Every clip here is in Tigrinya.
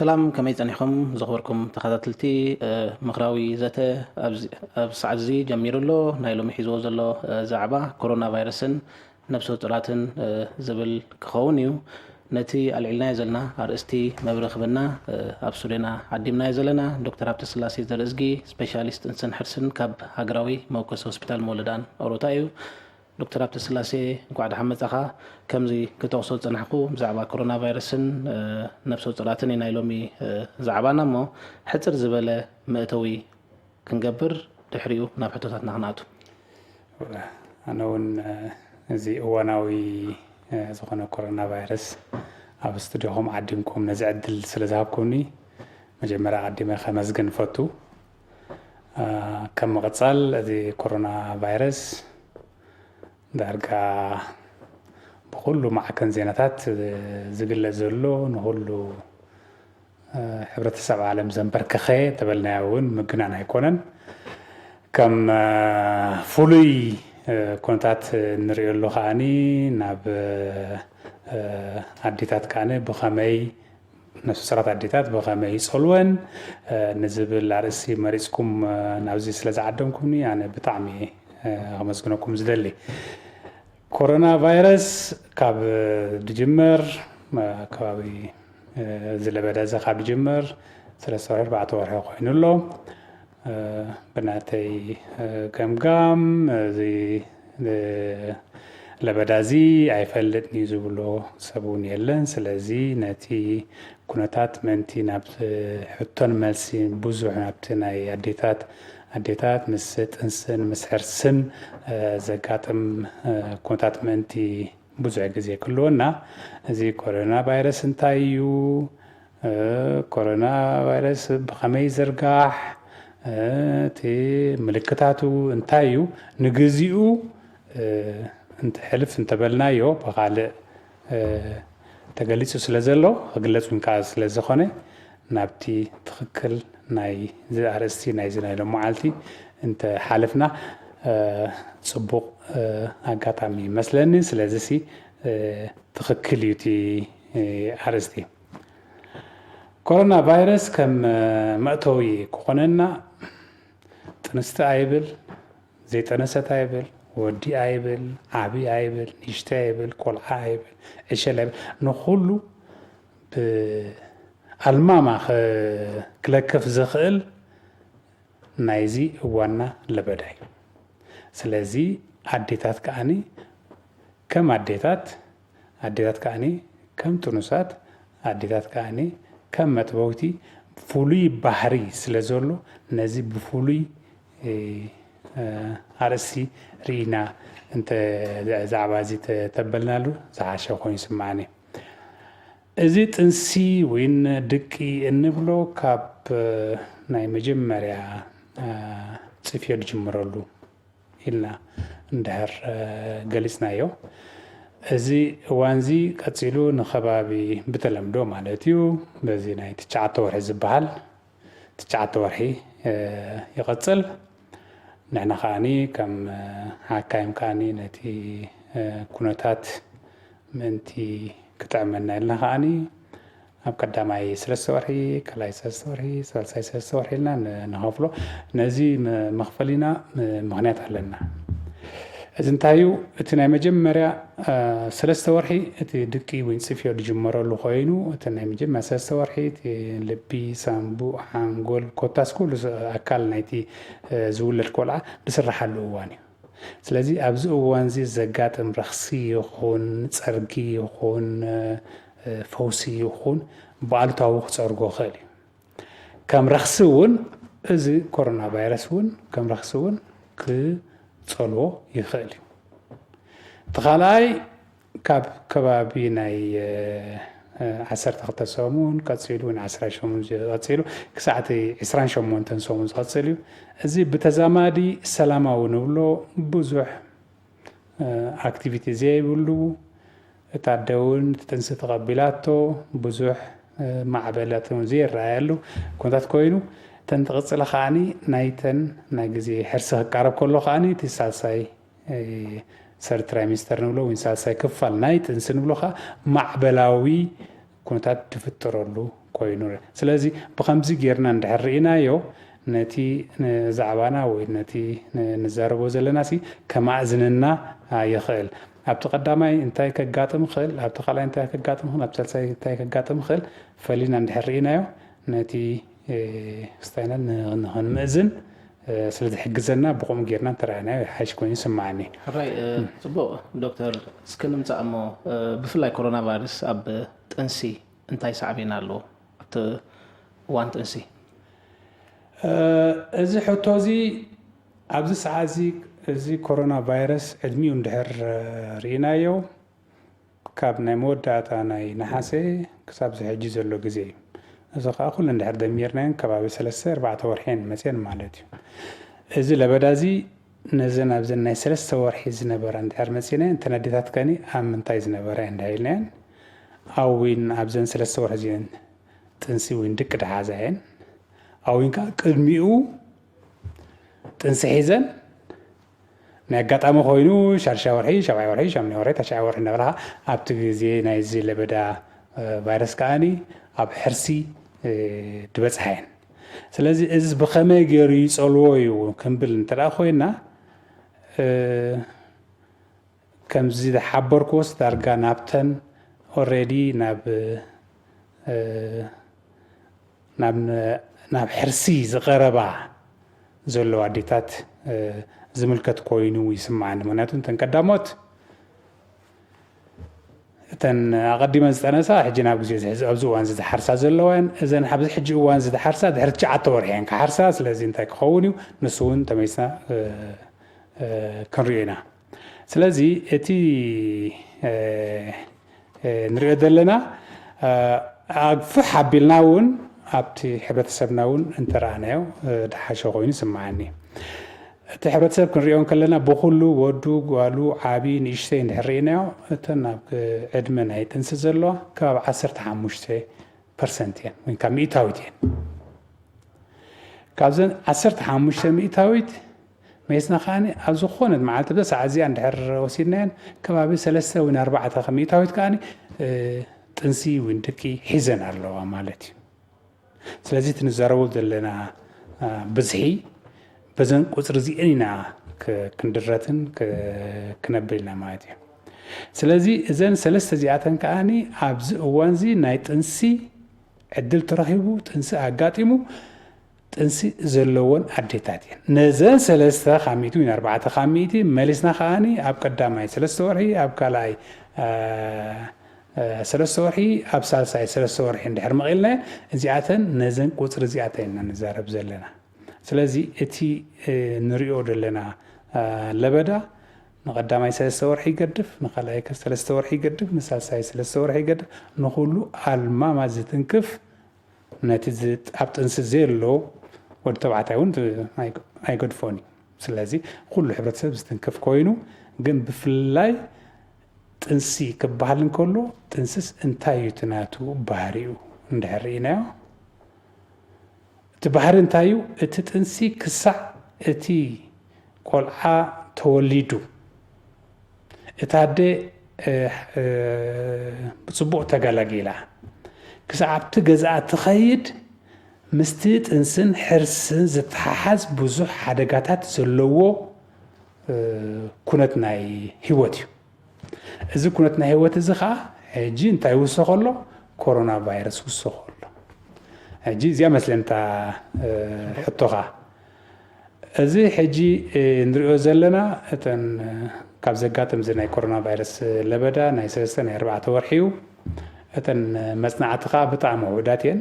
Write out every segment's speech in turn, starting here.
ሰላም፣ ከመይ ጸኒሕኩም ዝኽበርኩም ተኸታተልቲ? ምኽራዊ ዘተ ኣብዚ- ኣብ ሰዓት እዚ ጀሚሩ ኣሎ። ናይ ሎሚ ሒዝዎ ዘሎ ዛዕባ ኮሮና ቫይረስን ነብሰ ጡራትን ዝብል ክኸውን እዩ። ነቲ ኣልዒልናዮ ዘለና ኣርእስቲ መብርህ ክብና ኣብ ስቱድዮና ዓዲምናዮ ዘለና ዶክተር ሃብተስላሴ ዘርእዝጊ፣ ስፔሻሊስት ጥንስን ሕርስን ካብ ሃገራዊ መወከሲ ሆስፒታል መወለዳን ኦሮታ እዩ። ዶክተር ሃብተስላሴ፣ እንኳዕ ደሓን መጻኻ። ከምዚ ክጠቕሶ ዝጸናሕኩ ብዛዕባ ኮሮና ቫይረስን ነብሰ ጡራትን ናይ ሎሚ ዛዕባና እሞ፣ ሕጽር ዝበለ መእተዊ ክንገብር፣ ድሕሪኡ ናብ ሕቶታትና ክንኣቱ። ኣነ እውን እዚ እዋናዊ ዝኾነ ኮሮና ቫይረስ ኣብ ስቱድዮኹም ዓዲምኩም ነዚ ዕድል ስለ ዝሃብኩምኒ መጀመርያ ኣቐዲመ ከመስግን እፈቱ። ከም ምቕጻል፣ እዚ ኮሮና ቫይረስ ዳርጋ ብኹሉ ማዕከን ዜናታት ዝግለጽ ዘሎ፣ ንኹሉ ሕብረተሰብ ዓለም ዘንበርከኸ ተበልናዮ እውን ምግናን ኣይኮነን። ከም ፍሉይ ኩነታት እንርእየሉ ከኣኒ ናብ ኣዴታት ከኣኒ ብኸመይ ነፍሰ ጡራት ኣዴታት ብኸመይ ይጸልወን ንዝብል ኣርእስቲ መሪጽኩም ናብዚ ስለ ዝዓደምኩምኒ ኣነ ብጣዕሚ ከመስግነኩም ዝደሊ። ኮሮና ቫይረስ ካብ ድጅመር ከባቢ እዚ ለበዳ እዚ ካብ ድጅመር ሰለስተ ወርሒ ኣርባዕተ ወርሒ ኮይኑ ኣሎ። ብናተይ ገምጋም እዚ ለበዳ እዚ ኣይፈልጥን እዩ ዝብሎ ሰብ እውን የለን። ስለዚ ነቲ ኩነታት ምእንቲ ናብ ሕቶን መልሲ ብዙሕ ናብቲ ናይ ኣዴታት ኣዴታት ምስ ጥንስን ምስ ሕርስን ዘጋጥም ኩነታት ምእንቲ ብዙሕ ግዜ ክህልወና እዚ ኮሮና ቫይረስ እንታይ እዩ፣ ኮሮና ቫይረስ ብኸመይ ይዝርጋሕ፣ እቲ ምልክታቱ እንታይ እዩ፣ ንግዚኡ እንትሕልፍ እንተበልናዮ ብኻልእ ተገሊፁ ስለ ዘሎ ክግለፅ እውን ከዓ ስለ ዝኾነ ናብቲ ትኽክል ናይ እዚ ኣርእስቲ ናይዚ ናይ ሎመዓልቲ እንተሓለፍና ፅቡቕ ኣጋጣሚ ይመስለኒ። ስለዚ ሲ ትኽክል እዩ እቲ ኣርእስቲ። ኮሮና ቫይረስ ከም መእተዊ ክኾነና ጥንስቲ ኣይብል፣ ዘይጠነሰት ኣይብል፣ ወዲ ኣይብል፣ ዓቢ ኣይብል፣ ንሽቲ ኣይብል፣ ቆልዓ ኣይብል፣ ዕሸል ኣይብል፣ ንኹሉ ብኣልማማ ክለክፍ ዝኽእል ናይዚ እዋንና ለበዳ እዩ። ስለዚ ኣዴታት ከኣኒ ከም ኣዴታት ኣዴታት ከኣኒ ከም ጥኑሳት ኣዴታት ከኣኒ ከም መጥበውቲ ፍሉይ ባህሪ ስለ ዘሎ ነዚ ብፍሉይ ኣርእስቲ ርኢና እንተ ዛዕባ እዚ ተበልናሉ ዝሓሸ ኮይኑ ይስምዓኒ። እዚ ጥንሲ ወይን ድቂ እንብሎ ካብ ናይ መጀመርያ ፅፍዮ ዝጅምረሉ ኢልና እንድሕር ገሊፅናዮ፣ እዚ እዋንዚ ቀፂሉ ንከባቢ ብተለምዶ ማለት እዩ በዚ ናይ ትሽዓተ ወርሒ ዝበሃል ትሽዓተ ወርሒ ይቐፅል። ንሕና ከዓኒ ከም ሓካይም ከዓኒ ነቲ ኩነታት ምእንቲ ክጥዕመና ኢልና ከዓኒ ኣብ ቀዳማይ ሰለስተ ወርሒ፣ ካልኣይ ሰለስተ ወርሒ፣ ሳልሳይ ሰለስተ ወርሒ ኢልና ንኸፍሎ። ነዚ መኽፈሊና ምኽንያት ኣለና። እዚ እንታይ እዩ? እቲ ናይ መጀመርያ ሰለስተ ወርሒ እቲ ድቂ ወይ ፅፍዮ ዝጅመረሉ ኮይኑ እቲ ናይ መጀመርያ ሰለስተ ወርሒ እቲ ልቢ፣ ሳንቡእ፣ ሓንጎል ኮታስ ኩሉ ኣካል ናይቲ ዝውለድ ቆልዓ ዝስርሓሉ እዋን እዩ። ስለዚ ኣብዚ እዋን እዚ ዘጋጥም ረኽሲ ይኹን ጸርጊ ይኹን ፈውሲ ይኹን ብኣሉታዊ ክጸርጎ ይኽእል እዩ። ከም ረኽሲ እውን እዚ ኮሮና ቫይረስ እውን ከም ረኽሲ እውን ክጸልዎ ይኽእል እዩ። እቲ ካልኣይ ካብ ከባቢ ናይ ዓሰርተ ክልተ ሰሙን ቀፂሉ ን ዓስራ ሸሞንተ ቀፂሉ ክሳዕ እቲ ዕስራን ሸሞንተን ሰሙን ዝቐፅል እዩ። እዚ ብተዛማዲ ሰላማዊ ንብሎ ብዙሕ ኣክቲቪቲ ዘይብሉ እታ ኣደ እውን ጥንሲ ተቐቢላቶ ብዙሕ ማዕበላት እውን ዘይረኣየሉ ኩነታት ኮይኑ እተን ትቕፅለ ከዓኒ ናይተን ናይ ግዜ ሕርሲ ክቃረብ ከሎ ከዓኒ እቲ ሳልሳይ ሰር ትራይሚስተር ንብሎ ወይ ሳልሳይ ክፋል ናይ ጥንሲ ንብሎ ከዓ ማዕበላዊ ኩነታት ትፍጠረሉ ኮይኑ። ስለዚ ብኸምዚ ጌርና እንድሕር ርኢናዮ፣ ነቲ ዛዕባና ወይ ነቲ ንዛረቦ ዘለናሲ ከማእዝነና ይኽእል። ኣብቲ ቀዳማይ እንታይ ከጋጥም ይኽእል፣ ኣብቲ ካልኣይ እንታይ ከጋጥም ይኽእል፣ ኣብቲ ሳልሳይ እንታይ ከጋጥም ይኽእል ፈሊና እንድሕር ርኢናዮ፣ ነቲ ክስታይና ንኽንምእዝን ስለ ዝሕግዘና፣ ብኸምኡ ጌርና እንተረኣናዮ ይሓይሽ ኮይኑ ይስምዓኒ። ሕራይ። ጽቡቕ ዶክተር፣ እስኪ ንምጻእ እሞ፣ ብፍላይ ኮሮና ቫይረስ ኣብ ጥንሲ እንታይ ሳዕቤን ኣለዎ ኣብቲ እዋን ጥንሲ? እዚ ሕቶ እዚ ኣብዚ ሰዓት እዚ፣ እዚ ኮሮና ቫይረስ ዕድሚኡ እንድሕር ርኢናዮ፣ ካብ ናይ መወዳእታ ናይ ነሓሰ ክሳብ እዚ ሕጂ ዘሎ ግዜ እዩ። እዚ ከዓ ኩሉ እንድሕር ደሚርናዮን ከባቢ ሰለስተ ኣርባዕተ ወርሒ እየን መፅየን ማለት እዩ። እዚ ለበዳ እዚ ነዘን ኣብዘን ናይ ሰለስተ ወርሒ ዝነበራ እንድሕር መፂናየን፣ እተን ኣዴታት ከኒ ኣብ ምንታይ ዝነበራ እየን እንድሕር ኢልናየን፣ ኣብዊን ኣብዘን ሰለስተ ወርሒ እዚአን ጥንሲ እውን ድቂ ደሓዛ እየን። ኣብዊን ከዓ ቅድሚኡ ጥንሲ ሒዘን ናይ ኣጋጣሚ ኮይኑ ሻድሻይ ወርሒ፣ ሻብዓይ ወርሒ፣ ሻምናይ ወርሒ፣ ታሽዓይ ወርሒ እናበልኻ ኣብቲ ግዜ ናይዚ ለበዳ ቫይረስ ከዓኒ ኣብ ሕርሲ ድበፅሓ እየን። ስለዚ እዚ ብኸመይ ገይሩ ይፀልዎ እዩ ክንብል እንተ ደኣ ኮይና፣ ከምዚ ዝሓበርኩዎስ ዳርጋ ናብተን ኦልሬዲ ናብ ናብ ናብ ሕርሲ ዝቐረባ ዘለዋ ኣዴታት ዝምልከት ኮይኑ ይስምዓኒ። ምክንያቱ እተን ቀዳሞት እተን ኣቐዲመን ዝጠነሳ ሕጂ ናብ ግዜ ዝሕዝ ኣብዚ እዋን ዝሓርሳ ዘለዋ እየን። እዘን ኣብዚ ሕጂ እዋን ዝሓርሳ ድሕሪ ትሽዓተ ወርሒ እየን ክሓርሳ። ስለዚ እንታይ ክኸውን እዩ? ንሱ እውን ተመይስና ክንሪኦ ኢና። ስለዚ እቲ ንሪኦ ዘለና ኣግፍሕ ኣቢልና እውን ኣብቲ ሕብረተሰብና እውን እንተረኣናዮ ድሓሸ ኮይኑ ይስምዓኒ። እቲ ሕብረተሰብ ክንሪኦ እንከለና ብኩሉ ወዱ፣ ጓሉ፣ ዓቢ፣ ንእሽተይ እንድሕር ርኢናዮ፣ እተን ኣብ ዕድመ ናይ ጥንሲ ዘለዋ ከባቢ ዓሰርተ ሓሙሽተ ፐርሰንት እየን ወይ ካብ ሚእታዊት እየን። ካብዘን ዓሰርተ ሓሙሽተ ሚእታዊት መይስና ከዓኒ ኣብ ዝኾነት መዓልቲ ብዛ ሰዓት እዚኣ እንድሕር ወሲድናየን ከባቢ ሰለስተ ወይ ኣርባዕተ ሚእታዊት ከዓኒ ጥንሲ ወይ ድቂ ሒዘን ኣለዋ ማለት እዩ። ስለዚ እቲ ንዛረቦ ዘለና ብዝሒ በዘን ቁፅሪ እዚአን ኢና ክንድረትን ክነብል ኢና ማለት እዩ። ስለዚ እዘን ሰለስተ እዚኣተን ከዓኒ ኣብዚ እዋን እዚ ናይ ጥንሲ ዕድል ተረኺቡ ጥንሲ ኣጋጢሙ ጥንሲ ዘለወን ኣዴታት እየን። ነዘን ሰለስተ ካብ ሚእቲ ወይ ኣርባዕተ ካብ ሚእቲ መሊስና ከዓኒ ኣብ ቀዳማይ ሰለስተ ወርሒ፣ ኣብ ካልኣይ ሰለስተ ወርሒ፣ ኣብ ሳልሳይ ሰለስተ ወርሒ እንድሕር መቒልና እዚኣተን ነዘን ቁፅሪ እዚኣተን ኢና ንዛረብ ዘለና። ስለዚ እቲ ንሪኦ ዘለና ለበዳ ንቐዳማይ ሰለስተ ወርሒ ይገድፍ፣ ንኻልኣይ ሰለስተ ወርሒ ይገድፍ፣ ንሳልሳይ ሰለስተ ወርሒ ይገድፍ፣ ንኹሉ ኣልማማ ዝትንክፍ ነቲ ኣብ ጥንሲ ዘሎ ወዲ ተባዕታይ እውን ኣይገድፎን እዩ። ስለዚ ኩሉ ሕብረተሰብ ዝትንክፍ ኮይኑ ግን ብፍላይ ጥንሲ ክበሃል እንከሎ ጥንስስ እንታይ እዩ እቲ ናቱ ባህሪኡ እንድሕር ርኢናዮ እቲ ባህሪ እንታይ እዩ? እቲ ጥንሲ ክሳዕ እቲ ቆልዓ ተወሊዱ እታ ኣደ ብፅቡቕ ተገላጊላ ክሳዕ ኣብቲ ገዛኣ ትኸይድ ምስቲ ጥንስን ሕርስን ዝተሓሓዝ ብዙሕ ሓደጋታት ዘለዎ ኩነት ናይ ህይወት እዩ። እዚ ኩነት ናይ ህይወት እዚ ከዓ ሕጂ እንታይ ይውሰኸ ኣሎ? ኮሮና ቫይረስ ይውሰኸ ኣሎ። ሕጂ እዚኣ መስለንታ ሕቶኻ። እዚ ሕጂ ንሪኦ ዘለና እተን ካብ ዘጋጥም እዚ ናይ ኮሮና ቫይረስ ለበዳ ናይ ሰለስተ ናይ ኣርባዕተ ወርሒ እዩ። እተን መፅናዕቲ ከዓ ብጣዕሚ ውሑዳት እየን።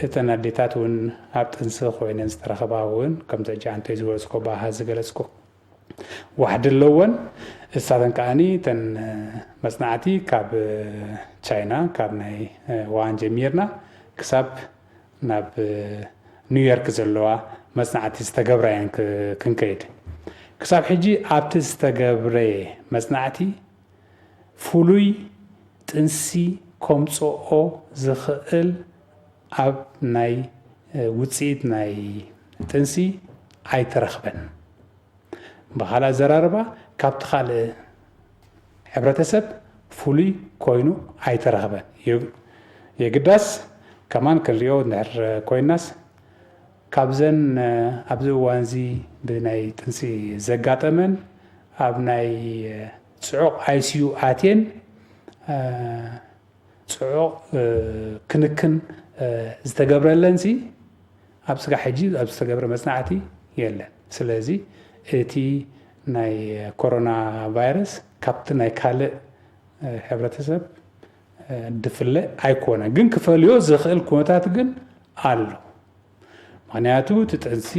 እተን ኣዴታት እውን ኣብ ጥንሲ ኮይነን ዝተረኸባ እውን ከምዚ ሕጂ ኣንቶይ ዝበፅኮ ባሃ ዝገለፅኮ ዋሕዲ ኣለወን። እሳተን ከዓኒ እተን መፅናዕቲ ካብ ቻይና ካብ ናይ ዋሃን ጀሚርና ክሳብ ናብ ኒውዮርክ ዘለዋ መፅናዕቲ ዝተገብራ እየን ክንከይድ። ክሳብ ሕጂ ኣብቲ ዝተገብረ መፅናዕቲ ፍሉይ ጥንሲ ከምፅኦ ዝኽእል ኣብ ናይ ውፅኢት ናይ ጥንሲ ኣይተረኽበን። ብኻልእ ኣዘራርባ ካብቲ ካልእ ሕብረተሰብ ፍሉይ ኮይኑ ኣይተረኽበን። የግዳስ ከማን ክንሪኦ እንድሕር ኮይናስ፣ ካብዘን ኣብዚ እዋን እዚ ብናይ ጥንሲ ዘጋጠመን ኣብ ናይ ጽዑቕ ኣይሲዩ ኣትየን ጽዑቕ ክንክን ዝተገብረለንሲ ኣብ ስጋ ሕጂ ኣብ ዝተገብረ መጽናዕቲ የለን። ስለዚ እቲ ናይ ኮሮና ቫይረስ ካብቲ ናይ ካልእ ሕብረተሰብ ድፍለ ኣይኮነ፣ ግን ክፈልዮ ዝኽእል ኩነታት ግን ኣሎ። ምኽንያቱ እቲ ጥንሲ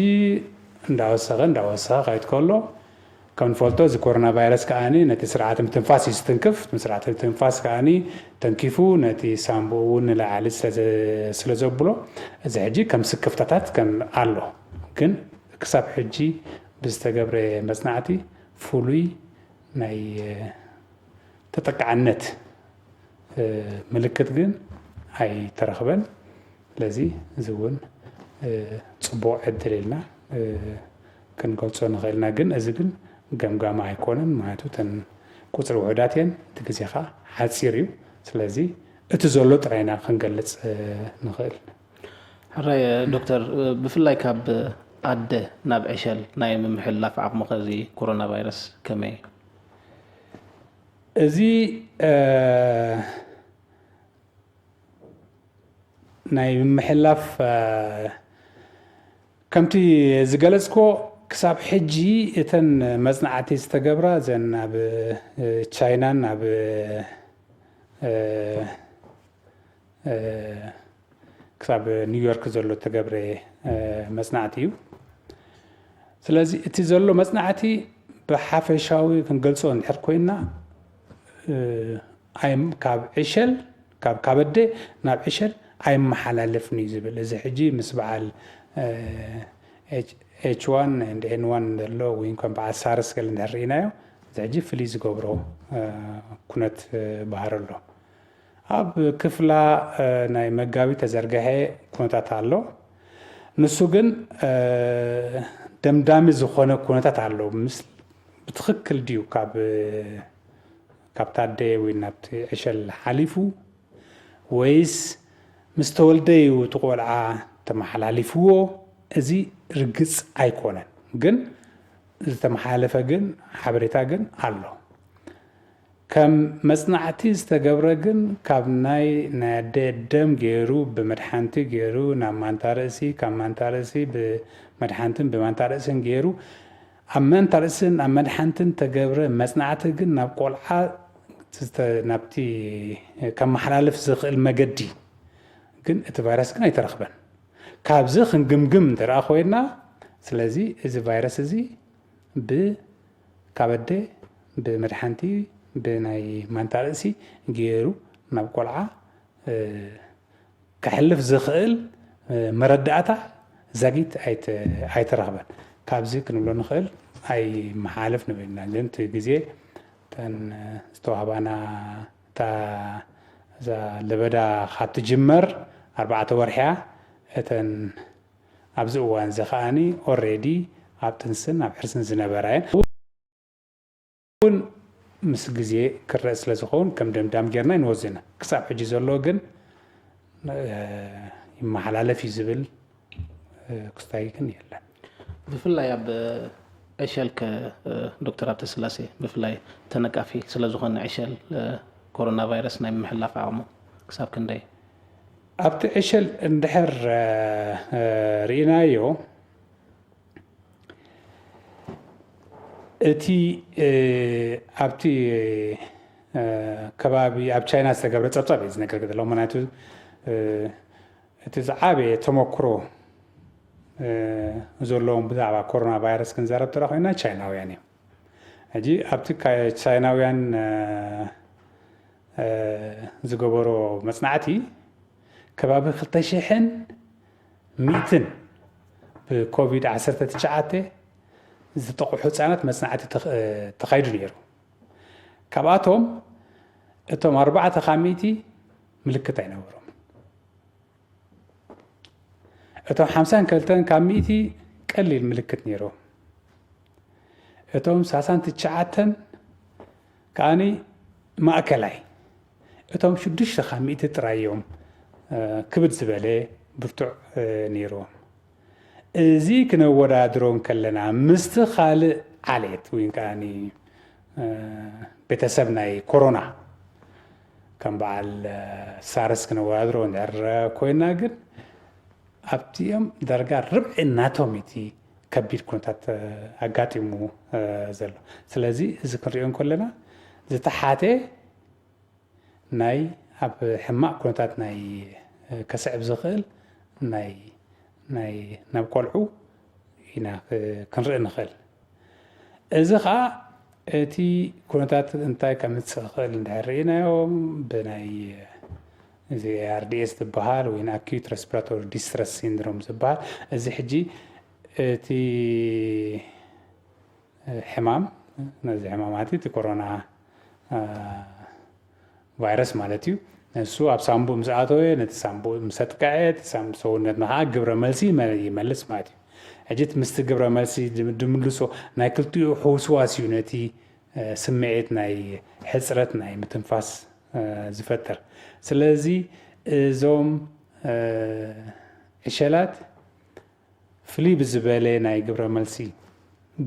እንዳወሰኸ እንዳወሰኸ ከይድ ከሎ፣ ከም ንፈልጦ እዚ ኮሮና ቫይረስ ከኣ ነቲ ስርዓተ ምትንፋስ እዩ ዝትንክፍ። ስርዓተ ምትንፋስ ከኣ ተንኪፉ ነቲ ሳንቡእ እውን ንላዕሊ ስለ ዘብሎ፣ እዚ ሕጂ ከም ስክፍታታት ከም ኣሎ፣ ግን ክሳብ ሕጂ ብዝተገብረ መጽናዕቲ ፍሉይ ናይ ተጠቃዕነት ምልክት ግን ኣይተረኽበን። ስለዚ እዚ እውን ጽቡቕ ዕድል ኢልና ክንገልጾ ንኽእልና፣ ግን እዚ ግን ገምጋማ ኣይኮነን። ምክንያቱ እተን ቁጽሪ ውሑዳት እየን፣ እቲ ግዜ ከዓ ሓጺር እዩ። ስለዚ እቲ ዘሎ ጥራይ ኢና ክንገልጽ ንኽእል። ሕራይ ዶክተር፣ ብፍላይ ካብ ኣደ ናብ ዕሸል ናይ ምምሕልላፍ ዓቕሙ ከዚ ኮሮና ቫይረስ ከመይ እዩ? እዚ ናይ ምምሕላፍ ከምቲ ዝገለጽኮ ክሳብ ሕጂ እተን መጽናዕቲ ዝተገብራ እዘን ኣብ ቻይናን ኣብ ክሳብ ኒውዮርክ ዘሎ ተገብረ መጽናዕቲ እዩ። ስለዚ እቲ ዘሎ መጽናዕቲ ብሓፈሻዊ ክንገልጾ እንድሕር ኮይና ካብ ዕሸል ካብ ካበደ ናብ ዕሸል ኣይመሓላለፍን እዩ ዝብል። እዚ ሕጂ ምስ በዓል ኤች ዋን ኤንድ ኤን ዋን ዘሎ ወይ ከም በዓል ሳርስ ገለ እንድሕር ርኢናዮ፣ እዚ ሕጂ ፍልይ ዝገብሮ ኩነት ባህር ኣሎ። ኣብ ክፍላ ናይ መጋቢት ተዘርግሐ ኩነታት ኣሎ። ንሱ ግን ደምዳሚ ዝኾነ ኩነታት ኣሎ። ምስ ብትኽክል ድዩ ካብ ካብ ታደ ወይ ናብቲ ዕሸል ሓሊፉ ወይስ ምስ ተወልደ እዩ እቲ ቆልዓ ተመሓላሊፍዎ? እዚ ርግጽ ኣይኮነን፣ ግን ዝተመሓላለፈ ግን ሓበሬታ ግን ኣሎ። ከም መጽናዕቲ ዝተገብረ ግን ካብ ናይ ናይ ኣደ ደም ገይሩ ብመድሓንቲ ገይሩ ናብ ማንታ ርእሲ፣ ካብ ማንታ ርእሲ ብመድሓንትን ብማንታ ርእስን ገይሩ ኣብ ማንታ ርእስን ኣብ መድሓንትን ተገብረ መጽናዕቲ ግን ናብ ቆልዓ ናብቲ ከመሓላልፍ ዝኽእል መገዲ ግን እቲ ቫይረስ ግን ኣይተረኽበን። ካብዚ ክንግምግም እንተ ደኣ ኮይና፣ ስለዚ እዚ ቫይረስ እዚ ብ ካብ ኣደ ብመድሓንቲ ብናይ ማንታ ርእሲ ገይሩ ናብ ቆልዓ ከሕልፍ ዝኽእል መረዳእታ ዛጊት ኣይተረኽበን። ካብዚ ክንብሎ ንኽእል ኣይመሓልፍ ንብል ኢና። ግን እቲ ግዜ እተን ዝተዋህባና እታ እዛ ለበዳ ካብ ትጅመር ኣርባዕተ ወርሕያ እተን ኣብዚ እዋን እዚ ከኣኒ ኦሬዲ ኣብ ጥንስን ኣብ ሕርስን ዝነበራ እየን። እውን ምስ ግዜ ክረእ ስለ ዝኸውን ከም ደምዳም ጌርና ኣይንወዝን። ክሳብ ሕጂ ዘሎ ግን ይመሓላለፍ እዩ ዝብል ክስታይ ግን የለን። ብፍላይ ኣብ ዕሸል ከ ዶክተር ሃብተስላሴ ብፍላይ ተነቃፊ ስለ ዝኾነ ዕሸል ኮሮና ቫይረስ ናይ ምምሕላፍ ዓቕሙ ክሳብ ክንደይ? ኣብቲ ዕሸል እንድሕር ርኢናዮ እቲ ኣብቲ ከባቢ ኣብ ቻይና ዝተገብረ ፀብፃብ እዩ ዝነገር ዘለኹ። ምክንያቱ እቲ ዝዓበየ ተመክሮ ዘለዎም ብዛዕባ ኮሮና ቫይረስ ክንዛረብ ተራ ኮይና ቻይናውያን እዮም። ሕጂ ኣብቲ ቻይናውያን ዝገበሮ መፅናዕቲ ከባቢ ክልተ ሽሕን ሚእትን ብኮቪድ ዓሰርተ ትሽዓተ ዝተጠቕሑ ህፃናት መፅናዕቲ ተኻይዱ ነይሩ። ካብኣቶም እቶም ኣርባዕተ ካብ ሚእቲ ምልክት ኣይነበሮም። እቶም ሓምሳን ክልተን ካብ ሚእቲ ቀሊል ምልክት ነይሮም። እቶም ሳሳን ትሽዓተን ከኣኒ ማእከላይ። እቶም ሽዱሽተ ካብ ሚእቲ ጥራይ እዮም ክብድ ዝበለ ብርቱዕ ነይርዎም። እዚ ክነወዳድሮ እንከለና ምስቲ ካልእ ዓሌት ወይ ከዓኒ ቤተሰብ ናይ ኮሮና ከም በዓል ሳርስ ክነወዳድሮ እንድሕር ኮይና ግን ኣብቲኦም ዳርጋ ርብዒ ናቶም እቲ ከቢድ ኩነታት ኣጋጢሙ ዘሎ። ስለዚ እዚ ክንሪኦ እንከለና ዝተሓተ ናይ ኣብ ሕማቕ ኩነታት ናይ ከስዕብ ዝኽእል ናይ ናይ ናብ ቆልዑ ኢና ክንርኢ ንኽእል። እዚ ኸኣ እቲ ኩነታት እንታይ ከምጽእ ይኽእል እንድሕር ርኢናዮ ብናይ እዚ ኤ ኣር ዲ ኤስ ዝበሃል ወይ acute respiratory distress syndrome ዝበሃል እዚ ሕጂ እቲ ሕማም ነዚ ሕማማት እቲ ኮሮና ቫይረስ ማለት እዩ። ንሱ ኣብ ሳንቡእ ምስ ኣተወ ነቲ ሳንቡእ ምስ ኣጥቅዐ እቲ ሳም- ሰውነትና ከዓ ግብረ መልሲ ይመ- ይመልስ ማለት እዩ። ሕጂ እቲ ምስቲ ግብረ መልሲ ድም- ድምልሶ ናይ ክልቲኡ ሕውስዋስ እዩ ነቲ ስምዒት ናይ ሕፅረት ናይ ምትንፋስ ዝፈጥር። ስለዚ እዞም ዕሸላት ፍልይ ብዝበለ ናይ ግብረ መልሲ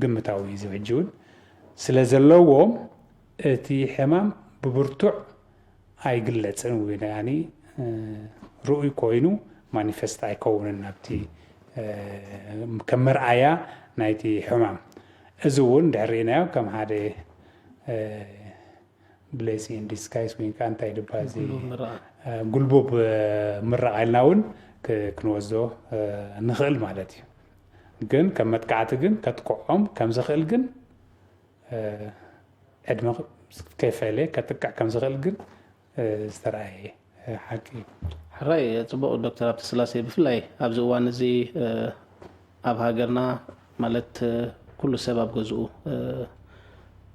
ግምታዊ እዩ ዝሕጂ እውን ስለ ዘለዎም እቲ ሕማም ብብርቱዕ ኣይግለፅን ወይ ከዓኒ ርኡይ ኮይኑ ማኒፌስት ኣይከውንን ናብቲ ከም መርኣያ ናይቲ ሕማም። እዚ እውን ድሕር ርኢናዮ ከም ሓደ blessing in disguise ወይ ከዓ እንታይ ድባ እዚ ጉልቡብ ምረቓ ኢልና እውን ክንወስዶ ንኽእል ማለት እዩ። ግን ከም መጥቃዕቲ ግን ከጥቅዖም ከም ዝኽእል ግን ዕድመ ከይፈለየ ከጥቅዕ ከም ዝኽእል ግን ዝተረኣየ ሓቂ እዩ። ሕራይ ፅቡቕ ዶክተር ሃብተስላሴ፣ ብፍላይ ኣብዚ እዋን እዚ ኣብ ሃገርና ማለት ኩሉ ሰብ ኣብ ገዝኡ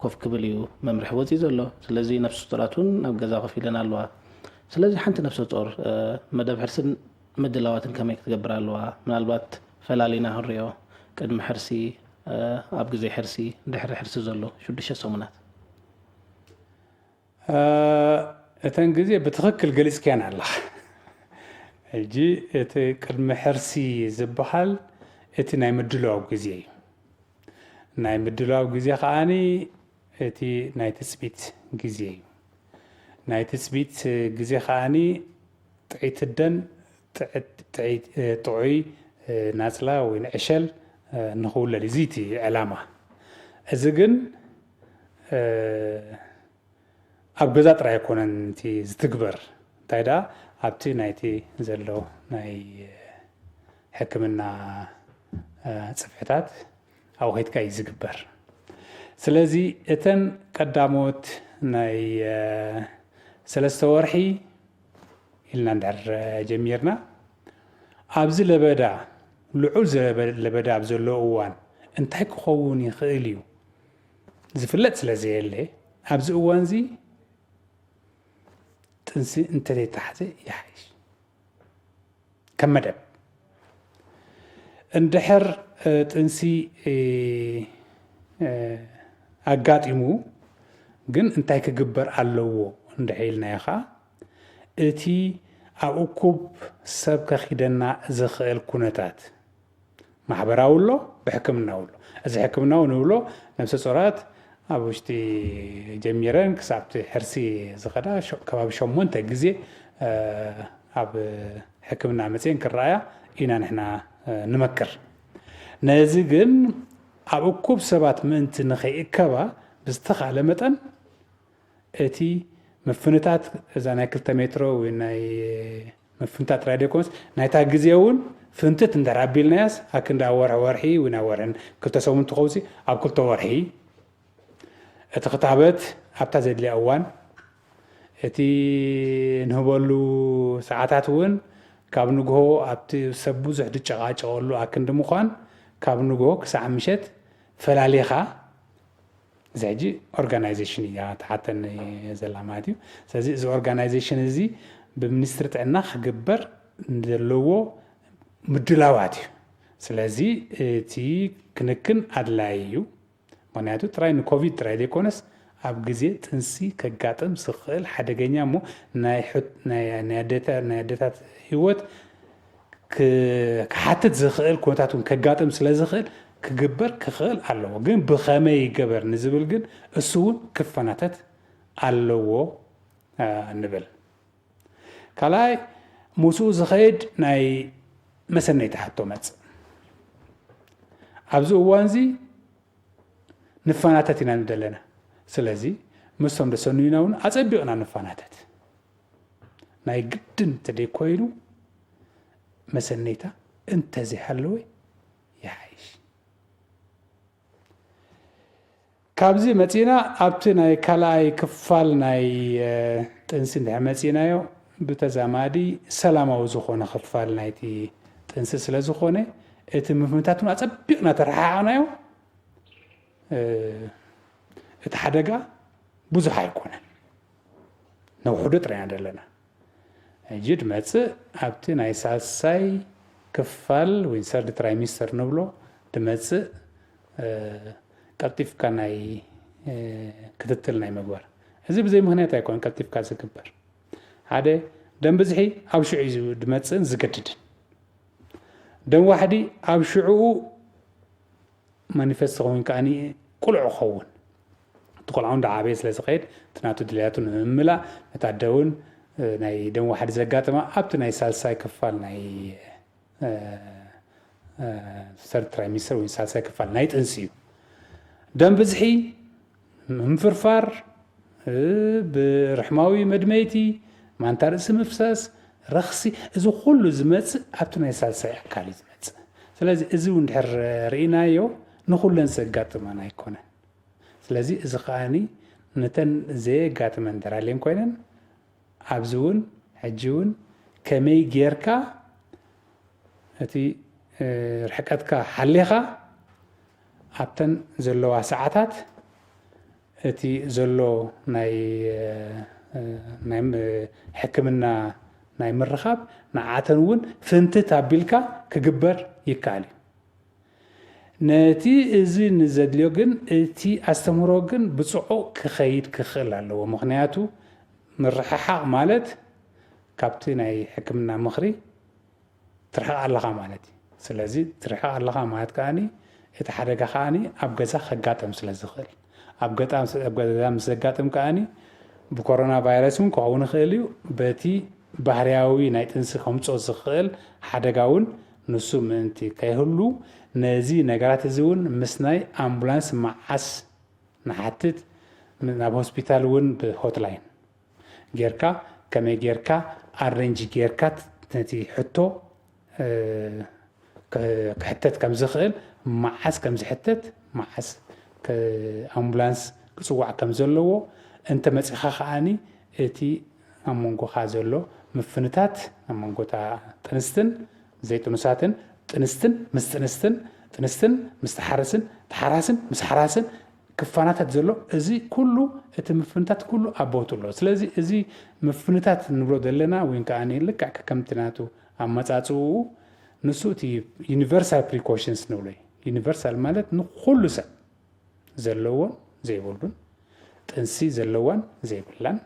ኮፍ ክብል እዩ መምርሒ ወፂኡ ዘሎ። ስለዚ ነፍሰ ጡራት እውን ኣብ ገዛ ኮፍ ኢለን ኣለዋ። ስለዚ ሓንቲ ነፍሰ ጡር መደብ ሕርስን ምድላዋትን ከመይ ክትገብር ኣለዋ? ምናልባት ፈላሊና ክንሪኦ ቅድሚ ሕርሲ፣ ኣብ ግዜ ሕርሲ፣ ድሕሪ ሕርሲ ዘሎ ሽዱሽተ ሰሙናት። እተን ግዜ ብትኽክል ገሊፅክያን ኣለኻ። ሕጂ እቲ ቅድሚ ሕርሲ ዝበሃል እቲ ናይ ምድላው ግዜ እዩ። ናይ ምድላው ግዜ ከዓኒ እቲ ናይ ትፅቢት ግዜ እዩ። ናይ ትፅቢት ግዜ ከዓኒ ጥዕይቲ ኣደን ጥዑይ ናፅላ ወይ ዕሸል ንኽውለድ እዩ እቲ ዕላማ። እዚ ግን ኣብ ገዛ ጥራይ ኣይኮነን እቲ ዝትግበር፣ እንታይ ደኣ ኣብቲ ናይቲ ዘሎ ናይ ሕክምና ፅፍሕታት ኣብኡ ከይድካ እዩ ዝግበር። ስለዚ እተን ቀዳሞት ናይ ሰለስተ ወርሒ ኢልና እንድሕር ጀሚርና ኣብዚ ለበዳ ልዑል ለበዳ ኣብ ዘለዎ እዋን እንታይ ክኸውን ይኽእል እዩ ዝፍለጥ ስለ ዘየለ ኣብዚ እዋን እዚ ጥንሲ እንተዘይተሓዘ ይሓይሽ። ከም መደብ እንድሕር ጥንሲ ኣጋጢሙ ግን እንታይ ክግበር ኣለዎ እንድሕር ኢልናዮ ከዓ እቲ ኣብ እኩብ ሰብ ከኺደና ዝኽእል ኩነታት ማሕበራዊ ኣሎ፣ ብሕክምናዊ ኣሎ። እዚ ሕክምናዊ ንብሎ ነብሰ ጾራት ኣብ ውሽጢ ጀሚረን ክሳብ እቲ ሕርሲ ዝኸዳ ከባቢ ሸሞንተ ግዜ ኣብ ሕክምና መፅየን ክረኣያ ኢና ንሕና ንመክር። ነዚ ግን ኣብ እኩብ ሰባት ምእንቲ ንኸይእከባ ብዝተኻለ መጠን እቲ ምፍንታት እዛ ናይ ክልተ ሜትሮ ወይ ናይ ምፍንታት ጥራይ ዘይኮነስ ናይታ ግዜ እውን ፍንትት እንድሕር ኣቢልናያስ ኣክንዲ ኣብ ወርሒ ወርሒ ወይ ናብ ወርሕን ክልተ ሰሙን ትኸውሲ ኣብ ክልተ ወርሒ እቲ ክታበት ኣብታ ዘድልያ እዋን እቲ ንህበሉ ሰዓታት እውን ካብ ንግሆ ኣብቲ ሰብ ብዙሕ ዝጨቓጨቐሉ ኣክንዲ ምዃን ካብ ንግሆ ክሳዕ ምሸት ፈላሊኻ እዚ ሕጂ ኦርጋናይዜሽን እያ ትሓተኒ ዘላ ማለት እዩ። ስለዚ እዚ ኦርጋናይዜሽን እዚ ብሚኒስትሪ ጥዕና ክግበር ዘለዎ ምድላዋት እዩ። ስለዚ እቲ ክንክን ኣድላይ እዩ። ምክንያቱ ጥራይ ንኮቪድ ጥራይ ዘይኮነስ ኣብ ግዜ ጥንሲ ከጋጥም ዝኽእል ሓደገኛ እሞ ናይ ሕት-፣ ናይ፣ ናይ ኣዴታ-፣ ናይ ኣዴታት ህይወት ክ-፣ ክሓትት ዝኽእል ኩነታት እውን ከጋጥም ስለ ዝኽእል ክግበር ክኽእል ኣለዎ። ግን ብኸመይ ይገበር ንዝብል ግን እሱ እውን ክፈናተት ኣለዎ፣ አ፣ ንብል። ካልኣይ፣ ምስኡ ዝኸይድ ናይ መሰነይታ ሕቶ መጽእ። ኣብዚ እዋንዚ ንፈናተት ኢና ንብል ዘለና። ስለዚ ምስቶም ደሰኑዩና እውን ኣጸቢቕና ንፈናተት። ናይ ግድን ተደይኮይኑ መሰነይታ እንተዘይሃለወ ይሓይሽ። ካብዚ መጺና ኣብቲ ናይ ካልኣይ ክፋል ናይ፣ እ፣ ጥንሲ እንድሕር መጺናዮ፣ ብተዛማዲ ሰላማዊ ዝኾነ ክፋል ናይቲ ጥንሲ ስለ ዝኾነ፣ እቲ ምፍንታት እውን ኣጸቢቕና ተረሓሓቕናዮ፣ እ፣ እቲ ሓደጋ ብዙሕ ኣይኮነን። ነውሕዶ ጥራይ ኢና ዘለና። ሕጂ ድመጽእ ኣብቲ ናይ ሳልሳይ ክፋል ወይ ሰርድ ትራይሚስተር ንብሎ ድመጽእ፣ እ፣ ቀልጢፍካ ናይ፣ እ፣ ክትትል ናይ ምግባር። እዚ ብዘይ ምኽንያት ኣይኮነን ቀልጢፍካ ዝግበር። ሓደ፣ ደም ብዝሒ ኣብ ሽዑ እዩ ድመጽእን ዝገድድን። ደም ዋሕዲ ኣብ ሽዑ ማኒፌስት ክኸውን ከኣኒ ቁልዑ ክኸውን። እቲ ቆልዓ እውን ዳዓበየ ስለ ዝኸይድ፣ እቲ ናቱ ድልያቱ ንምምላእ፣ ነታ ኣደ እውን፣ እ፣ ናይ ደም ዋሕዲ ዘጋጥማ ኣብቲ ናይ ሳልሳይ ክፋል ናይ፣ እ፣ እ፣ ሰርድ ትራይሚስተር ወይ ሳልሳይ ክፋል ናይ ጥንሲ እዩ። ደም ብዝሒ፣ ምፍርፋር፣ እ፣ ብርሕማዊ መድመይቲ፣ ማንታ ርእሲ ምፍሳስ፣ ረኽሲ፣ እዚ ኩሉ ዝመጽእ ኣብቲ ናይ ሳልሳይ ኣካል እዩ ዝመጽእ። ስለዚ እዚ እውን ድሕር ርኢናዮ ንኹለን ዘጋጥመን ኣይኮነን። ስለዚ እዚ ከኣኒ ነተን ዘየጋጥመን ተራልየን ኮይነን ኣብዚ እውን ሕጂ እውን ከመይ ጌርካ እቲ፣ እ፣ ርሕቀትካ ሓሊኻ ኣብተን ዘለዋ ሰዓታት እቲ ዘሎ ናይ፣ እ፣ ናይ፣ እ፣ ሕክምና ናይ ምርኻብ ንዓተን እውን ፍንትት ኣቢልካ ክግበር ይከኣል እዩ። ነቲ እዚ ንዘድልዮ ግን እቲ ኣስተምህሮ ግን ብጽዑቕ ክኸይድ ክኽእል ኣለዎ። ምኽንያቱ ምርሕሓቕ ማለት ካብቲ ናይ ሕክምና ምኽሪ ትርሕቕ ኣለኻ ማለት እዩ። ስለዚ ትርሕቕ ኣለኻ ማለት ከኣኒ እቲ ሓደጋ ከኣኒ ኣብ ገዛ ከጋጥም ስለ ዝኽእል፣ ኣብ ገጣም-፣ ኣብ ገዛ ምስ ዘጋጥም ከኣኒ ብኮሮና ቫይረስ እውን ክኸውን ይኽእል እዩ። በቲ ባህርያዊ ናይ ጥንሲ ከምጽኦ ዝኽእል ሓደጋ እውን ንሱ ምእንቲ ከይህሉ ነዚ ነገራት እዚ እውን ምስ ናይ ኣምቡላንስ መዓስ ንሓትት፣ ናብ ሆስፒታል እውን ብሆትላይን ጌርካ ከመይ ጌርካ ኣሬንጅ ጌርካ ነቲ ሕቶ፣ እ፣ ክ-፣ ክሕተት ከም ዝኽእል፣ መዓስ ከም ዝሕተት፣ መዓስ ክ-፣ ኣምቡላንስ ክጽዋዕ ከም ዘለዎ፣ እንተ መጺኻ ከኣኒ እቲ ኣብ መንጎኻ ዘሎ ምፍንታት፣ ኣብ መንጎ እታ ጥንስትን ዘይጥኑሳትን፣ ጥንስትን ምስ ጥንስትን፣ ጥንስትን ምስ ተሓረስን፣ ተሓራስን ምስ ሓራስን ክፈናተት ዘሎ፣ እዚ ኩሉ፣ እቲ ምፍንታት ኩሉ ኣብ ቦቱ ኣሎ። ስለዚ እዚ ምፍንታት ንብሎ ዘለና፣ ወይ ከኣ ልክዕ ከምቲ ናቱ ኣመጻጽኡ፣ ንሱ እቲ ዩኒቨርሳል ፕሪኮሽንስ ንብሎ እዩ። ዩኒቨርሳል ማለት ንኹሉ ሰብ ዘለዎን ዘይብሉን፣ ጥንሲ ዘለዋን ዘይብላን፣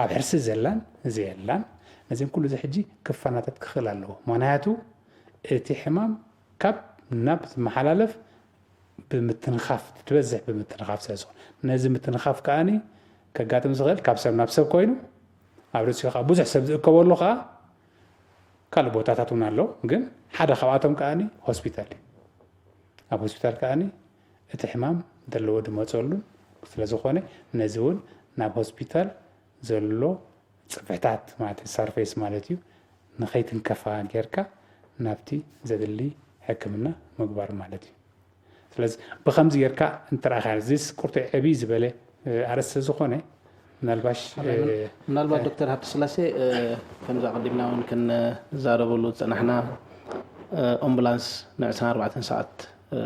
ኣብ ሕርሲ ዘላን ዘየላን፣ ነዚን ኩሉ እዚ ሕጂ ክፈናተት ክኽእል ኣለዎ። ምኽንያቱ እቲ ሕማም ካብ ናብ ዝመሓላለፍ ብምትንኻፍ፣ ትበዝሕ ብምትንኻፍ ስለ ዝኾነ፣ ነዚ ምትንኻፍ ከኣኒ ከጋጥም ዝኽእል ካብ ሰብ ናብ ሰብ ኮይኑ፣ ኣብ ርእሲኡ ከኣ ብዙሕ ሰብ ዝእከበሉ ከኣ ካልእ ቦታታት እውን ኣሎ። ግን ሓደ ካብኣቶም ከኣኒ ሆስፒታል እዩ። ኣብ ሆስፒታል ከኣኒ እቲ ሕማም ዘለዎ ድመፀሉን ስለ ዝኾነ፣ ነዚ እውን ናብ ሆስፒታል ዘሎ ጽፍሕታት ማለት እዩ፣ ሰርፌስ ማለት እዩ፣ ንኸይትንከፋ ጌርካ ናብቲ ዘድሊ ሕክምና ምግባር ማለት እዩ። ስለዚ ብኸምዚ ጌርካ እንትረኣኻ፣ እዚስ ቁርተይ ዕብይ ዝበለ፣ እ፣ ኣርእስቲ ዝኾነ፣ ምናልባሽ፣ ሓራይ፣ እ፣ ምናልባት እ፣ ዶክተር ሃብተስላሴ፣ እ፣ ከምዚ ኣቐዲምና እውን ክንዛረበሉ ዝጸናሕና፣ እ፣ ኣምቡላንስ ን ዕስራን ኣርባዕተን ሰዓት፣ እ፣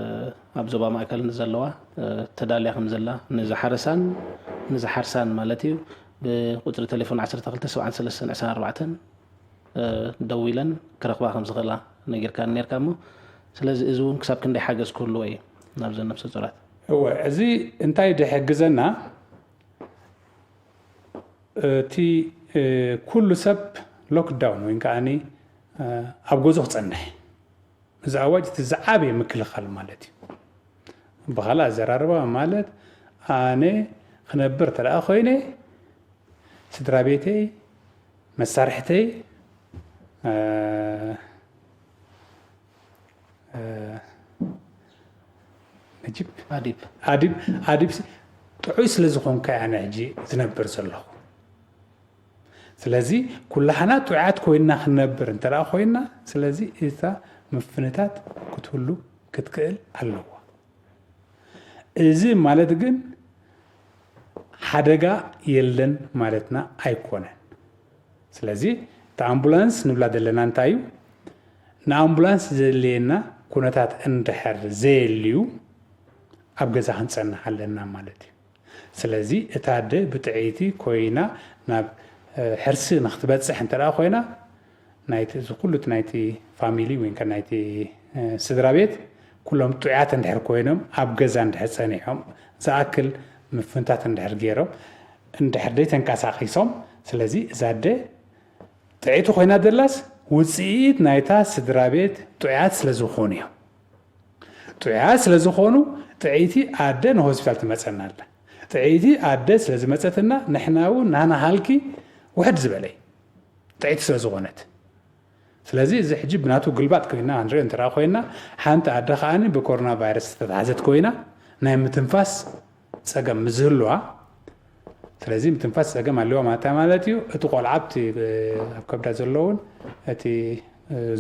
ኣብ ዞባ ማእከል ንዘለዋ፣ እ፣ ተዳልያ ከም ዘላ፣ ንዝሓረሳን ንዝሓርሳን ማለት እዩ፣ ብቁጽሪ ቴሌፎን ዓሰርተ ክልተ ሰብዓን ሰለስተን ዕስራን ኣርባዕተን፣ እ፣ ደዊለን ክረኽባ ከም ዝኽእላ ነጊርካኒ ነርካ እሞ፣ ስለዚ እዚ እውን ክሳብ ክንደይ ሓገዝ ክህልዎ እዩ ናብዘን ነፍሰ ጾራት? እወ፣ እዚ እንታይ ድሕግዘና? እቲ ኩሉ ሰብ ሎክዳውን ወይ ከዓኒ ኣብ ገዝኡ ክጸንሕ፣ እዚ ኣዋጅ እቲ ዝዓበየ ምክልኻል ማለት እዩ። ብኻልእ ኣዘራርባ ማለት ኣነ ክነብር ተደኣ ኮይነ ስድራ ቤተይ፣ መሳርሕተይ፣ ነጂብ ኣዲብ ኣዲብ ኣዲብ ጥዑይ ስለ ዝኾንካ ኣነ ሕጂ ዝነብር ዘለኹ። ስለዚ ኩላህና ጥዑያት ኮይንና ክንነብር እንተ ኮይንና፣ ስለዚ እታ ምፍንታት ክትህሉ ክትክእል ኣለዋ። እዚ ማለት ግን ሓደጋ የለን ማለትና ኣይኮነን። ስለዚ እቲ ኣምቡላንስ ንብላ ዘለና እንታይ እዩ? ንኣምቡላንስ ዘድልየና ኩነታት እንድሕር ዘየልዩ ኣብ ገዛ ክንጸንሕ ኣለና ማለት እዩ። ስለዚ እታ ኣደ ብጥዕይቲ ኮይና ናብ ሕርሲ ንክትበፅሕ እንተ ኮይና ናይቲ እዚ ኩሉ እቲ ናይቲ ፋሚሊ ወይ ከ ናይቲ ስድራ ቤት ኩሎም ጥዑያት እንድሕር ኮይኖም ኣብ ገዛ እንድሕር ፀኒሖም ዝኣክል ምፍንታት እንድሕር ገይሮም እንድሕር ደይ ተንቀሳቂሶም፣ ስለዚ እዛ ኣደ ጥዕይቲ ኮይና ደላስ ውፅኢት ናይታ ስድራ ቤት ጥዑያት ስለ ዝኾኑ እዮም። ጥዑያት ስለ ዝኾኑ ጥዕይቲ ኣደ ንሆስፒታል ትመፀና ኣላ። ጥዕይቲ ኣደ ስለ ዝመፀትና ንሕና እውን ናና ሃልኪ ውሕድ ዝበለ እዩ። ጥዕይቲ ስለ ዝኾነት ስለዚ እዚ ሕጂ ብናቱ ግልባጥ ኮይና ክንሪኦ እንተ ኮይና ሓንቲ ኣደ ከዓኒ ብኮሮና ቫይረስ ዝተታሕዘት ኮይና ናይ ምትንፋስ ፀገም ምዝህልዋ ስለዚ ምትንፋስ ፀገም ኣለዋ ማለት ማለት እዩ። እቲ ቆልዓ ኣብቲ ኣብ ከብዳ ዘለውን እቲ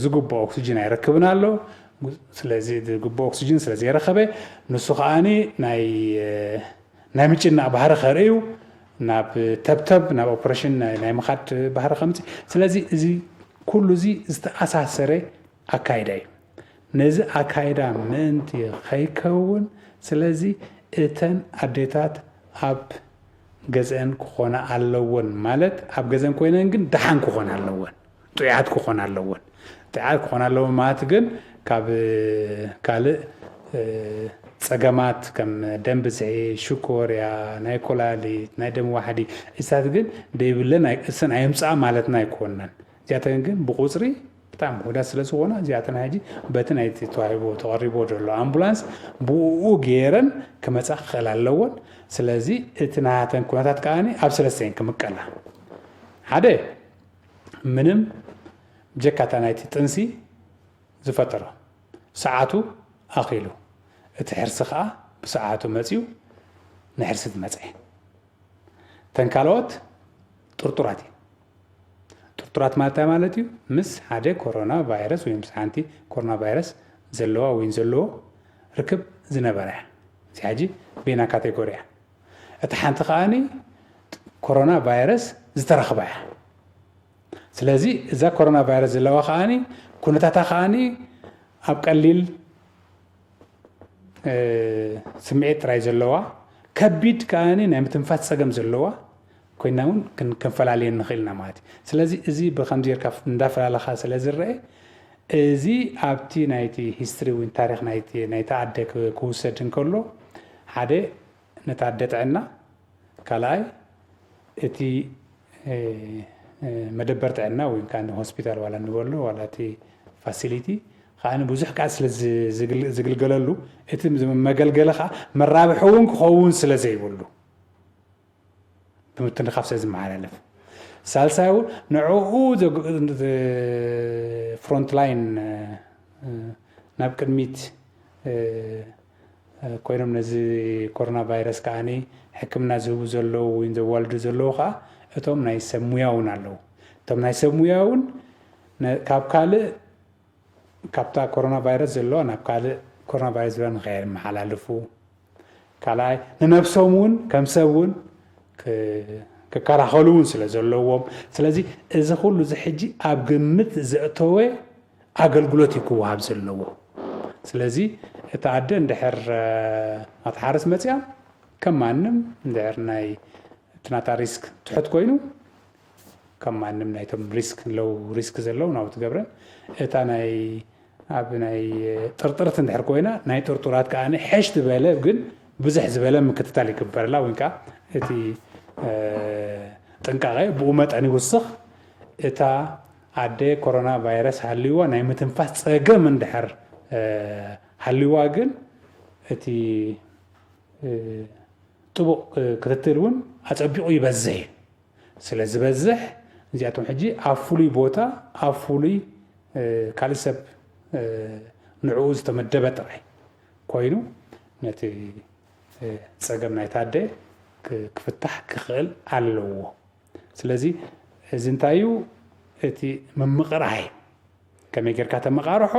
ዝግብኦ ኦክሲጅን ኣይረክብን ኣሎ። ስለዚ ዝግብኦ ኦክሲጅን ስለ ዘይረኸበ ንሱ ከዓኒ ናይ ናይ ምጭናቕ ባህሪ ከርእዩ ናብ ተብተብ ናብ ኦፕሬሽን ናይ ምኻድ ባህሪ ከምፅ። ስለዚ እዚ ኩሉ እዚ ዝተኣሳሰረ ኣካይዳ እዩ። ነዚ ኣካይዳ ምእንቲ ከይከውን ስለዚ እተን ኣዴታት ኣብ ገዘአን ክኾና ኣለወን ማለት ኣብ ገዘን ኮይነን ግን ደሓን ክኾና ኣለወን። ጥዑያት ክኾና ኣለወን። ጥዑያት ክኾና ኣለወን ማለት ግን ካብ ካልእ ፀገማት ከም ደም ብዝሒ፣ ሽኮርያ፣ ናይ ኮላሊት፣ ናይ ደም ዋሕዲ እሳት ግን ደይብለን እሰን ኣየምፅኣ ማለትና ኣይኮነን። እዚኣተን ግን ብቁፅሪ ብጣዕሚ ውሑዳት ስለ ዝኾና እዚኣተን ሕጂ በቲ ናይቲ ተዋሂቦ ተቐሪቦ ዘሎ ኣምቡላንስ ብኡ ገይረን ክመፃ ክኽእል ኣለዎን። ስለዚ እቲ ናሃተን ኩነታት ከዓኒ ኣብ ሰለስተን ክምቀላ ሓደ ምንም ብጀካታ ናይቲ ጥንሲ ዝፈጠሮ ሰዓቱ ኣኺሉ እቲ ሕርሲ ከዓ ብሰዓቱ መፅዩ ንሕርሲ ዝመፀ ተን ካልኦት ጥርጡራት እዩ። ጥርጡራት ማለት እንታይ ማለት እዩ? ምስ ሓደ ኮሮና ቫይረስ ወይ ምስ ሓንቲ ኮሮና ቫይረስ ዘለዋ ወይ ዘለዎ ርክብ ዝነበረ እዚ ሕጂ ቤና ካቴጎሪ እያ። እቲ ሓንቲ ከዓኒ ኮሮና ቫይረስ ዝተረኽባ እያ። ስለዚ እዛ ኮሮና ቫይረስ ዘለዋ ከዓኒ ኩነታታ ከዓኒ ኣብ ቀሊል ስምዒት ጥራይ ዘለዋ ከቢድ ከዓኒ ናይ ምትንፋስ ፀገም ዘለዋ ኮይና እውን ክንፈላለየን ንኽእል ኢና ማለት እዩ። ስለዚ እዚ ብከምዚ ጌርካ እንዳፈላለኻ ስለ ዝረአ እዚ ኣብቲ ናይቲ ሂስትሪ ወይ ታሪክ ናይቲ ናይቲ ኣደ ክውሰድ እንከሎ ሓደ ነታ ኣደ ጥዕና ካልኣይ እቲ መደበር ጥዕና ወይ ከዓ ሆስፒታል ዋላ ንበሎ ዋላ እቲ ፋሲሊቲ ከዓ ብዙሕ ቃል ስለ ዝግልገለሉ እቲ መገልገሊ ከዓ መራብሒ እውን ክኸውን ስለ ዘይብሉ ብምትንኻፍ ስለ ዝመሓላለፍ ሳልሳይ እውን ንዕኡ ፍሮንትላይን ናብ ቅድሚት ኮይኖም ነዚ ኮሮና ቫይረስ ከዓኒ ሕክምና ዝህቡ ዘለዉ ወይ ዘዋልዱ ዘለዉ ከዓ እቶም ናይ ሰብ ሙያ እውን ኣለዉ። እቶም ናይ ሰብ ሙያ እውን ካብ ካልእ ካብታ ኮሮና ቫይረስ ዘለዋ ናብ ካልእ ኮሮና ቫይረስ ዘለዋ ንኸይመሓላልፉ ካልኣይ ንነብሶም እውን ከም ሰብ እውን ክከላኸሉ እውን ስለ ዘለዎም ስለዚ እዚ ኩሉ እዚ ሕጂ ኣብ ግምት ዘእተወ ኣገልግሎት እዩ ክወሃብ ዘለዎ። ስለዚ እታ ኣደ እንድሕር ኣትሓርስ መፅያ ከም ማንም እንድሕር ናይ እቲ ናታ ሪስክ ትሑት ኮይኑ ከም ማንም ናይቶም ሪስክ ለው ሪስክ ዘለዉ ናብኡ ትገብረን እታ ናይ ኣብ ናይ ጥርጥርት እንድሕር ኮይና ናይ ጥርጡራት ከዓ ሕሽ ዝበለ ግን ብዙሕ ዝበለ ምክትታል ይግበረላ ወይ ከዓ እቲ እ፣ ጥንቃቐ ብኡ መጠን ይውስኽ። እታ ኣደ ኮሮና ቫይረስ ሃልይዋ ናይ ምትንፋስ ጸገም እንድሕር፣ እ፣ ሃልይዋ ግን እቲ፣ እ፣ ጥቡቕ ክትትል እውን ኣጸቢቑ ይበዝሕ እዩ። ስለ ዝበዝሕ እዚኣቶም ሕጂ ኣብ ፍሉይ ቦታ፣ ኣብ ፍሉይ፣ እ፣ ካልእ ሰብ፣ እ፣ ንዕኡ ዝተመደበ ጥራይ ኮይኑ ነቲ፣ እ፣ ጸገም ናይታ ኣደ ክ-፣ ክፍታሕ ክኽእል ኣለዎ። ስለዚ እዚ እንታይ እዩ? እቲ ምምቕራይ ከመይ ጌርካ ተመቓርሖ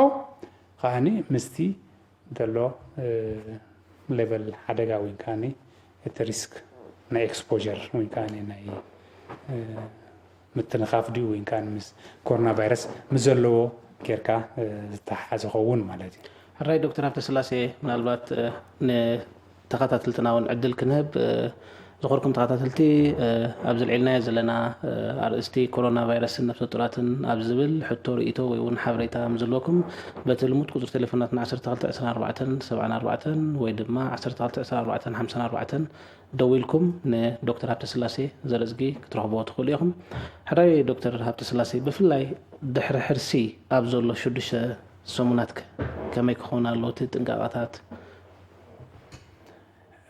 ከኣኒ ምስቲ ዘሎ፣ እ፣ ሌቨል ሓደጋ ወይ ከኣኒ እቲ ሪስክ ናይ ኤክስፖዠር ወይ ከኣኒ ናይ፣ እ፣ ምትንኻፍ ድዩ ወይ ከኣኒ ምስ ኮሮና ቫይረስ ምስ ዘለዎ ጌርካ፣ እ፣ ዝተሓሓዝ ይኸውን ማለት እዩ። ሕራይ ዶክተር ሃብተስላሴ፣ ምናልባት፣ እ፣ ንተኸታተልትና እውን ዕድል ክንህብ፣ እ፣ ዝኸርኩም ተኸታተልቲ፣ እ፣ ኣብዚ ኣልዒልናዮ ዘለና፣ እ፣ ኣርእስቲ ኮሮና ቫይረስን ነፍሰ ጡራትን ኣብ ዝብል ሕቶ፣ ርእይቶ ወይ እውን ሓበሬታ ምስ ዘለኩም በቲ ልሙድ ቁጽሪ ቴሌፎናትና ዓሰርተ ክልተ ዕስራን ኣርባዕተን ሰብዓን ኣርባዕተን ወይ ድማ ዓሰርተ ክልተ ዕስራን ኣርባዕተን ሓምሳን ኣርባዕተን ደዊልኩም ንዶክተር ሃብተስላሴ ዘርእዝጊ ክትረኽብዎ ትኽእሉ ኢኹም። ሕራይ ዶክተር ሃብተስላሴ፣ ብፍላይ ድሕሪ ሕርሲ ኣብ ዘሎ ሽዱሽተ ሰሙናትከ ከመይ ክኸውን ኣለዎ እቲ ጥንቃቐታት?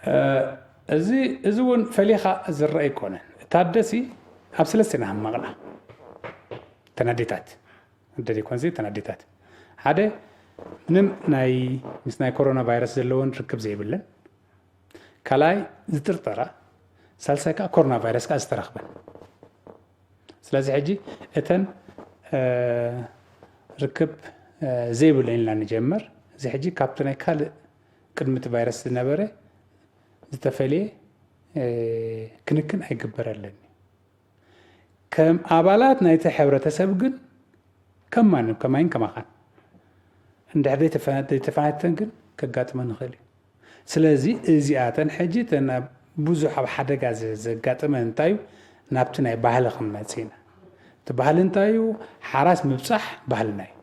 እ፣ እዚ፣ እዚ እውን ፈሊኻ ዝረአ ኣይኮነን። እቲ ኣደሲ ኣብ ሰለስተ ኢና ሃማቕና። እተን ኣዴታት፣ ኣደ ዘይኮንሲ እተን ኣዴታት። ሓደ፣ ምንም ናይ፣ ምስ ናይ ኮሮና ቫይረስ ዘለወን ርክብ ዘይብለን። ካልኣይ፣ ዝጥርጠራ። ሳልሳይ ከኣ ኮሮና ቫይረስ ከኣ ዝተረኽበን። ስለዚ ሕጂ እተን፣ እ፣ ርክብ፣ እ፣ ዘይብለን ኢልና ንጀምር። እዚ ሕጂ ካብቲ ናይ ካልእ ቅድሚ እቲ ቫይረስ ዝነበረ ዝተፈልየ፣ እ፣ ክንክን ኣይግበረለን። ከም ኣባላት ናይቲ ሕብረተሰብ ግን ከም ማንም፣ ከማይን ከማኻን እንድሕር ዘይተፈ-፣ ዘይተፈናተን ግን ከጋጥመን ይኽእል እዩ። ስለዚ እዚኣተን ሕጂ እተን ኣብ ብዙሕ ኣብ ሓደጋ ዘ-፣ ዘጋጥመን እንታይ እዩ? ናብቲ ናይ ባህሊ ክንመጽእ ኢና። እቲ ባህሊ እንታይ እዩ? ሓራስ ምብጻሕ ባህልና እዩ።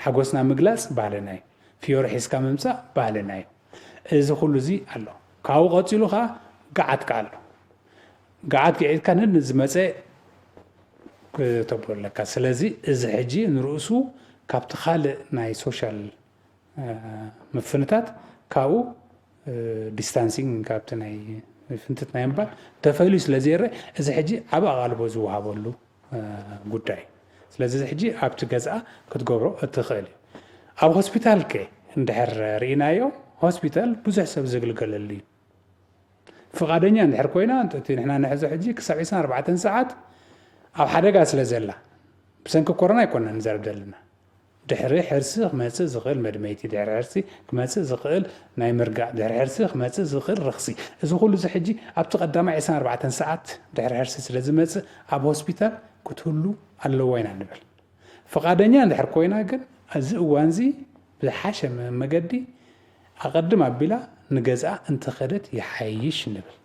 ሓጎስና ምግላጽ ባህልና እዩ። ፍዮሪ ሒዝካ ምምጻእ ባህልና እዩ። እዚ ኩሉ እዚ ኣሎ። ካብኡ ቀጺሉ ኸኣ ገዓት ከኣ ኣሎ። ገዓት ገዒትካ ነንዝመጸ ክተብሎ ኣለካ። ስለዚ እዚ ሕጂ ንርእሱ ካብቲ ካልእ ናይ ሶሻል፣ እ፣ ምፍንታት ካብኡ፣ እ፣ ዲስታንሲንግ ካብቲ ናይ ፍንትት ናይ ምባል ተፈልዩ ስለ ዘይረአ፣ እዚ ሕጂ ዓቢ ኣቓልቦ ዝወሃበሉ፣ እ፣ ጉዳይ። ስለዚ እዚ ሕጂ ኣብቲ ገዝኣ ክትገብሮ እትኽእል እዩ። ኣብ ሆስፒታል ከ እንድሕር ርኢናዮ፣ ሆስፒታል ብዙሕ ሰብ ዝግልገለሉ እዩ። ፍቓደኛ እንድሕር ኮይና፣ እቲ ንሕና ንሕዞ ሕጂ ክሳብ ዕስራን ኣርባዕተን ሰዓት ኣብ ሓደጋ ስለ ዘላ፣ ብሰንኪ ኮሮና ኣይኮናን ንዛረብ ዘለና። ድሕሪ ሕርሲ ክመጽእ ዝኽእል መድመይቲ፣ ድሕሪ ሕርሲ ክመጽእ ዝኽእል ናይ ምርጋእ፣ ድሕሪ ሕርሲ ክመጽእ ዝኽእል ረኽሲ፣ እዚ ኩሉ እዚ ሕጂ ኣብቲ ቀዳማይ ዕስራን ኣርባዕተን ሰዓት ድሕሪ ሕርሲ ስለ ዝመጽእ፣ ኣብ ሆስፒታል ክትህሉ ኣለዋ ኢና ንብል። ፍቓደኛ እንድሕር ኮይና ግን፣ እዚ እዋንዚ ብዝሓሸ መ-፣ መገዲ ኣቐድም ኣቢላ ንገዝኣ እንተኸደት ይሓይሽ ንብል።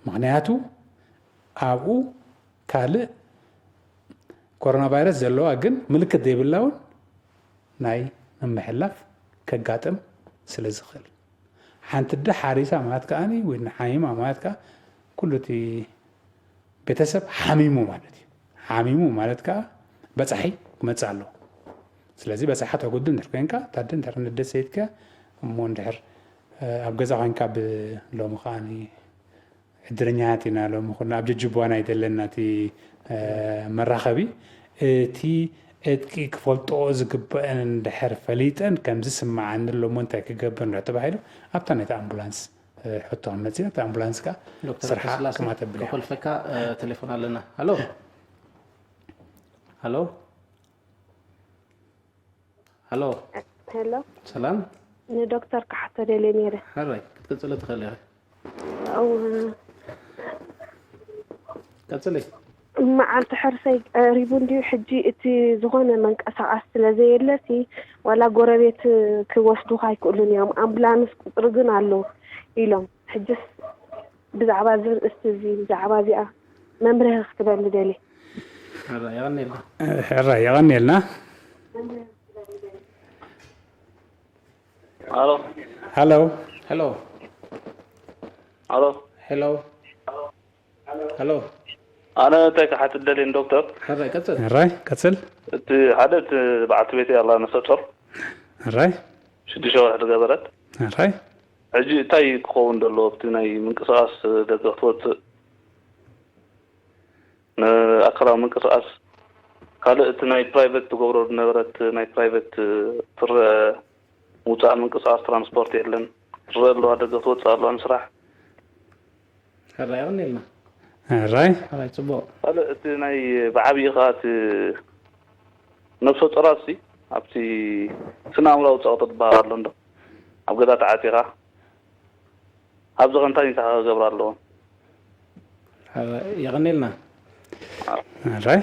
ምኽንያቱ ኣብኡ ካልእ ኮሮና ቫይረስ ዘለዋ ግን ምልክት ዘይብላ እውን ናይ ምምሕላፍ ከጋጥም ስለ ዝኽእል። ሓንቲ ኣደ ሓሪሳ ማለት ከኣ ወይ ሓሚማ ማለት ከኣ ኩሉ እቲ ቤተሰብ ሓሚሙ ማለት እዩ። ሓሚሙ ማለት ከኣ በጻሒ ክመጽእ ኣለዎ። ስለዚ በጻሒ ተጉድል እንድሕር ኮይንካ፣ እታ ኣደ እንድሕር ንደሰይትካ እሞ እንድሕር፣ እ፣ ኣብ ገዛ ኮይንካ ብ-፣ ሎሚ ከኣ ዕድለኛታት ኢና ሎሚ ኩና ኣብ ጀጅቡዋና እዩ ዘለና እቲ፣ እ፣ መራኸቢ። እቲ ዕጥቂ ክፈልጥኦ ዝግበአን እንድሕር ፈሊጠን ከም ዝስምዓኒ ኣሎ እሞ እንታይ ክገብር እንድሕር ተባሂሉ ኣብታ ናይቲ ኣምቡላንስ፣ እ፣ ሕቶ ክመጽእ እዩ። ኣብታ ኣምቡላንስ ከኣ ዶክተር ስርሓ ሃብተስላሴ ከማተብል እያ። ክኾልፈካ፣ እ፣ ቴሌፎን ኣለና። ሃሎ። ሃሎ። ሃሎ። ሄሎ። ሰላም። ንዶክተር ክሓቶ ደልየ ነይረ። ሕራይ፣ ክትቅጽሊ ትኽእሊ ኢኺ። እው፣ ቀጽሊ። መዓልቲ ሕርሰይ ቀሪቡ እንድዩ። ሕጂ እቲ ዝኾነ መንቀሳቐሲ ስለ ዘየለሲ፣ ዋላ ጎረቤት ክወስዱኻ ኣይክእሉን እዮም። ኣምቡላንስ ቁጽሪ ግን ኣለዉ ኢሎም። ሕጅስ ብዛዕባ እዚ ርእስቲ እዚ፣ ብዛዕባ እዚኣ መምርሒ ክትበሉ ደልየ። ሕራይ፣ የቐንየልና። ሕራይ፣ የቐንየልና። ሃሎ። ሃሎ። ሄሎ። ሃሎ። ሄሎ። ሄሎ። ኣነ እንታይ ክሓትት ደልየ ንዶክተር? ሕራይ ቀጽል። ሕራይ ቀጽል። እቲ ሓደ እቲ በዓልቲ ቤተይ ኣላ ነፍሰ ጡር ሕራይ ሽዱሽተ ወርሒ ዝገበረት፣ ሕራይ ሕጂ እንታይ ክኸውን ደሎ ኣብቲ ናይ ምንቅስቃስ ደገፍ ትወፅእ ንኣካላዊ ምንቅስቃስ? ካልእ እቲ ናይ ፕራይቨት ትገብሮ ዝነበረት ናይ ፕራይቨት ትረአ ምውፃእ ምንቅስቃስ ትራንስፖርት የለን። ትረአ ኣለዋ ደገፍ ትወፅእ ኣለዋ ንስራሕ። ሕራይ ይቕኒልና። ሕራይ ሕራይ ጽቡቕ። ካልእ እቲ ናይ ብዓብዪ ኸዓ እቲ ነብሰ ጡራት ሲ ኣብቲ ስነ ኣእምራዊ ፀቕጢ ዝበሃል ኣሎ እንዶ ኣብ ገዛ ተዓፂኻ ኣብዚ ኸ እንታይ እንታይ ክገብራ ኣለዎም? ሕራይ ይቕኒልና። ሕራይ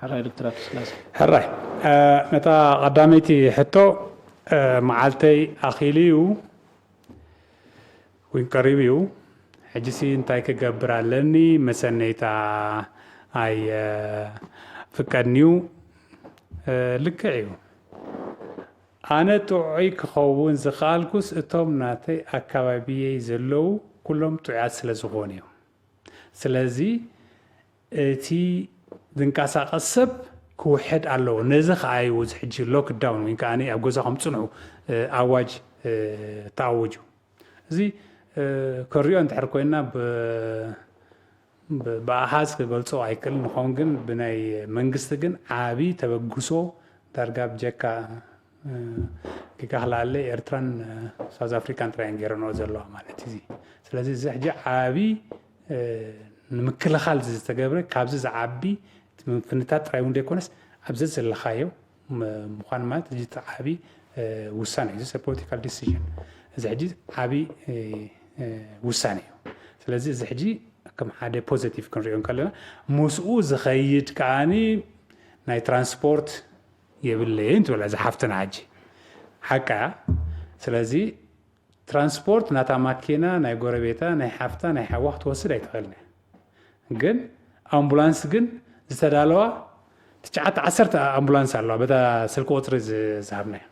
ሕራይ ዶክተር ኣቶ ስላሴ። ሕራይ ነታ ቀዳመይቲ ሕቶ መዓልተይ ኣኺሉ እዩ ወይ ቀሪቡ እዩ። ሕጂሲ እንታይ ክገብር ኣለኒ? መሰነይታ ኣይፍቀድንዩ። ልክዕ እዩ። ኣነ ጥዑይ ክኸውን ዝኸኣልኩስ እቶም ናተይ ኣካባቢየይ ዘለዉ ኩሎም ጥዑያት ስለ ዝኾኑ እዮም። ስለዚ እቲ ዝንቀሳቐስ ሰብ ክውሕድ ኣለዎ። ነዚ ከኣ እዩ እዚ ሕጂ ሎክዳውን ወይ ከኣ ኣብ ገዛኹም ጽንሑ ኣዋጅ ተኣውጁ። እዚ ክንሪኦ እንድሕር ኮይና ብኣሃዝ ክገልጾ ኣይክእልን ንኸውን ግን ብናይ መንግስቲ ግን ዓቢ ተበግሶ ዳርጋ ብጀካ ጌጋ ክልኣለ ኤርትራን ሳውዝ ኣፍሪካን ጥራየን ገይረንኦ ዘለዋ ማለት እዚ ስለዚ እዚ ሕጂ ዓቢ ንምክልኻል ዝተገብረ ካብዚ ዝዓቢ ምፍንታት ጥራይ እውን ዘይኮነስ ኣብዚ ዘለኻዮ ምዃን ማለት እዚ ዓቢ ውሳነ እዩ ፖለቲካል ዲሲዥን እዚ ሕጂ ዓቢ ውሳነ እዩ ስለዚ እዚ ሕጂ ከም ሓደ ፖዘቲቭ ክንሪኦ ከለና ምስኡ ዝኸይድ ከዓኒ ናይ ትራንስፖርት የብለይን ትብላ እዛ ሓፍትና ሕጂ ሓቃ ስለዚ ትራንስፖርት ናታ ማኪና ናይ ጎረቤታ ናይ ሓፍታ ናይ ሓዋ ክትወስድ ኣይትኽእልን ግን ኣምቡላንስ ግን ዝተዳለዋ ትሽዓተ ዓሰርተ ኣምቡላንስ ኣለዋ በታ ስልኪ ቁፅሪ ዝሃብናዮ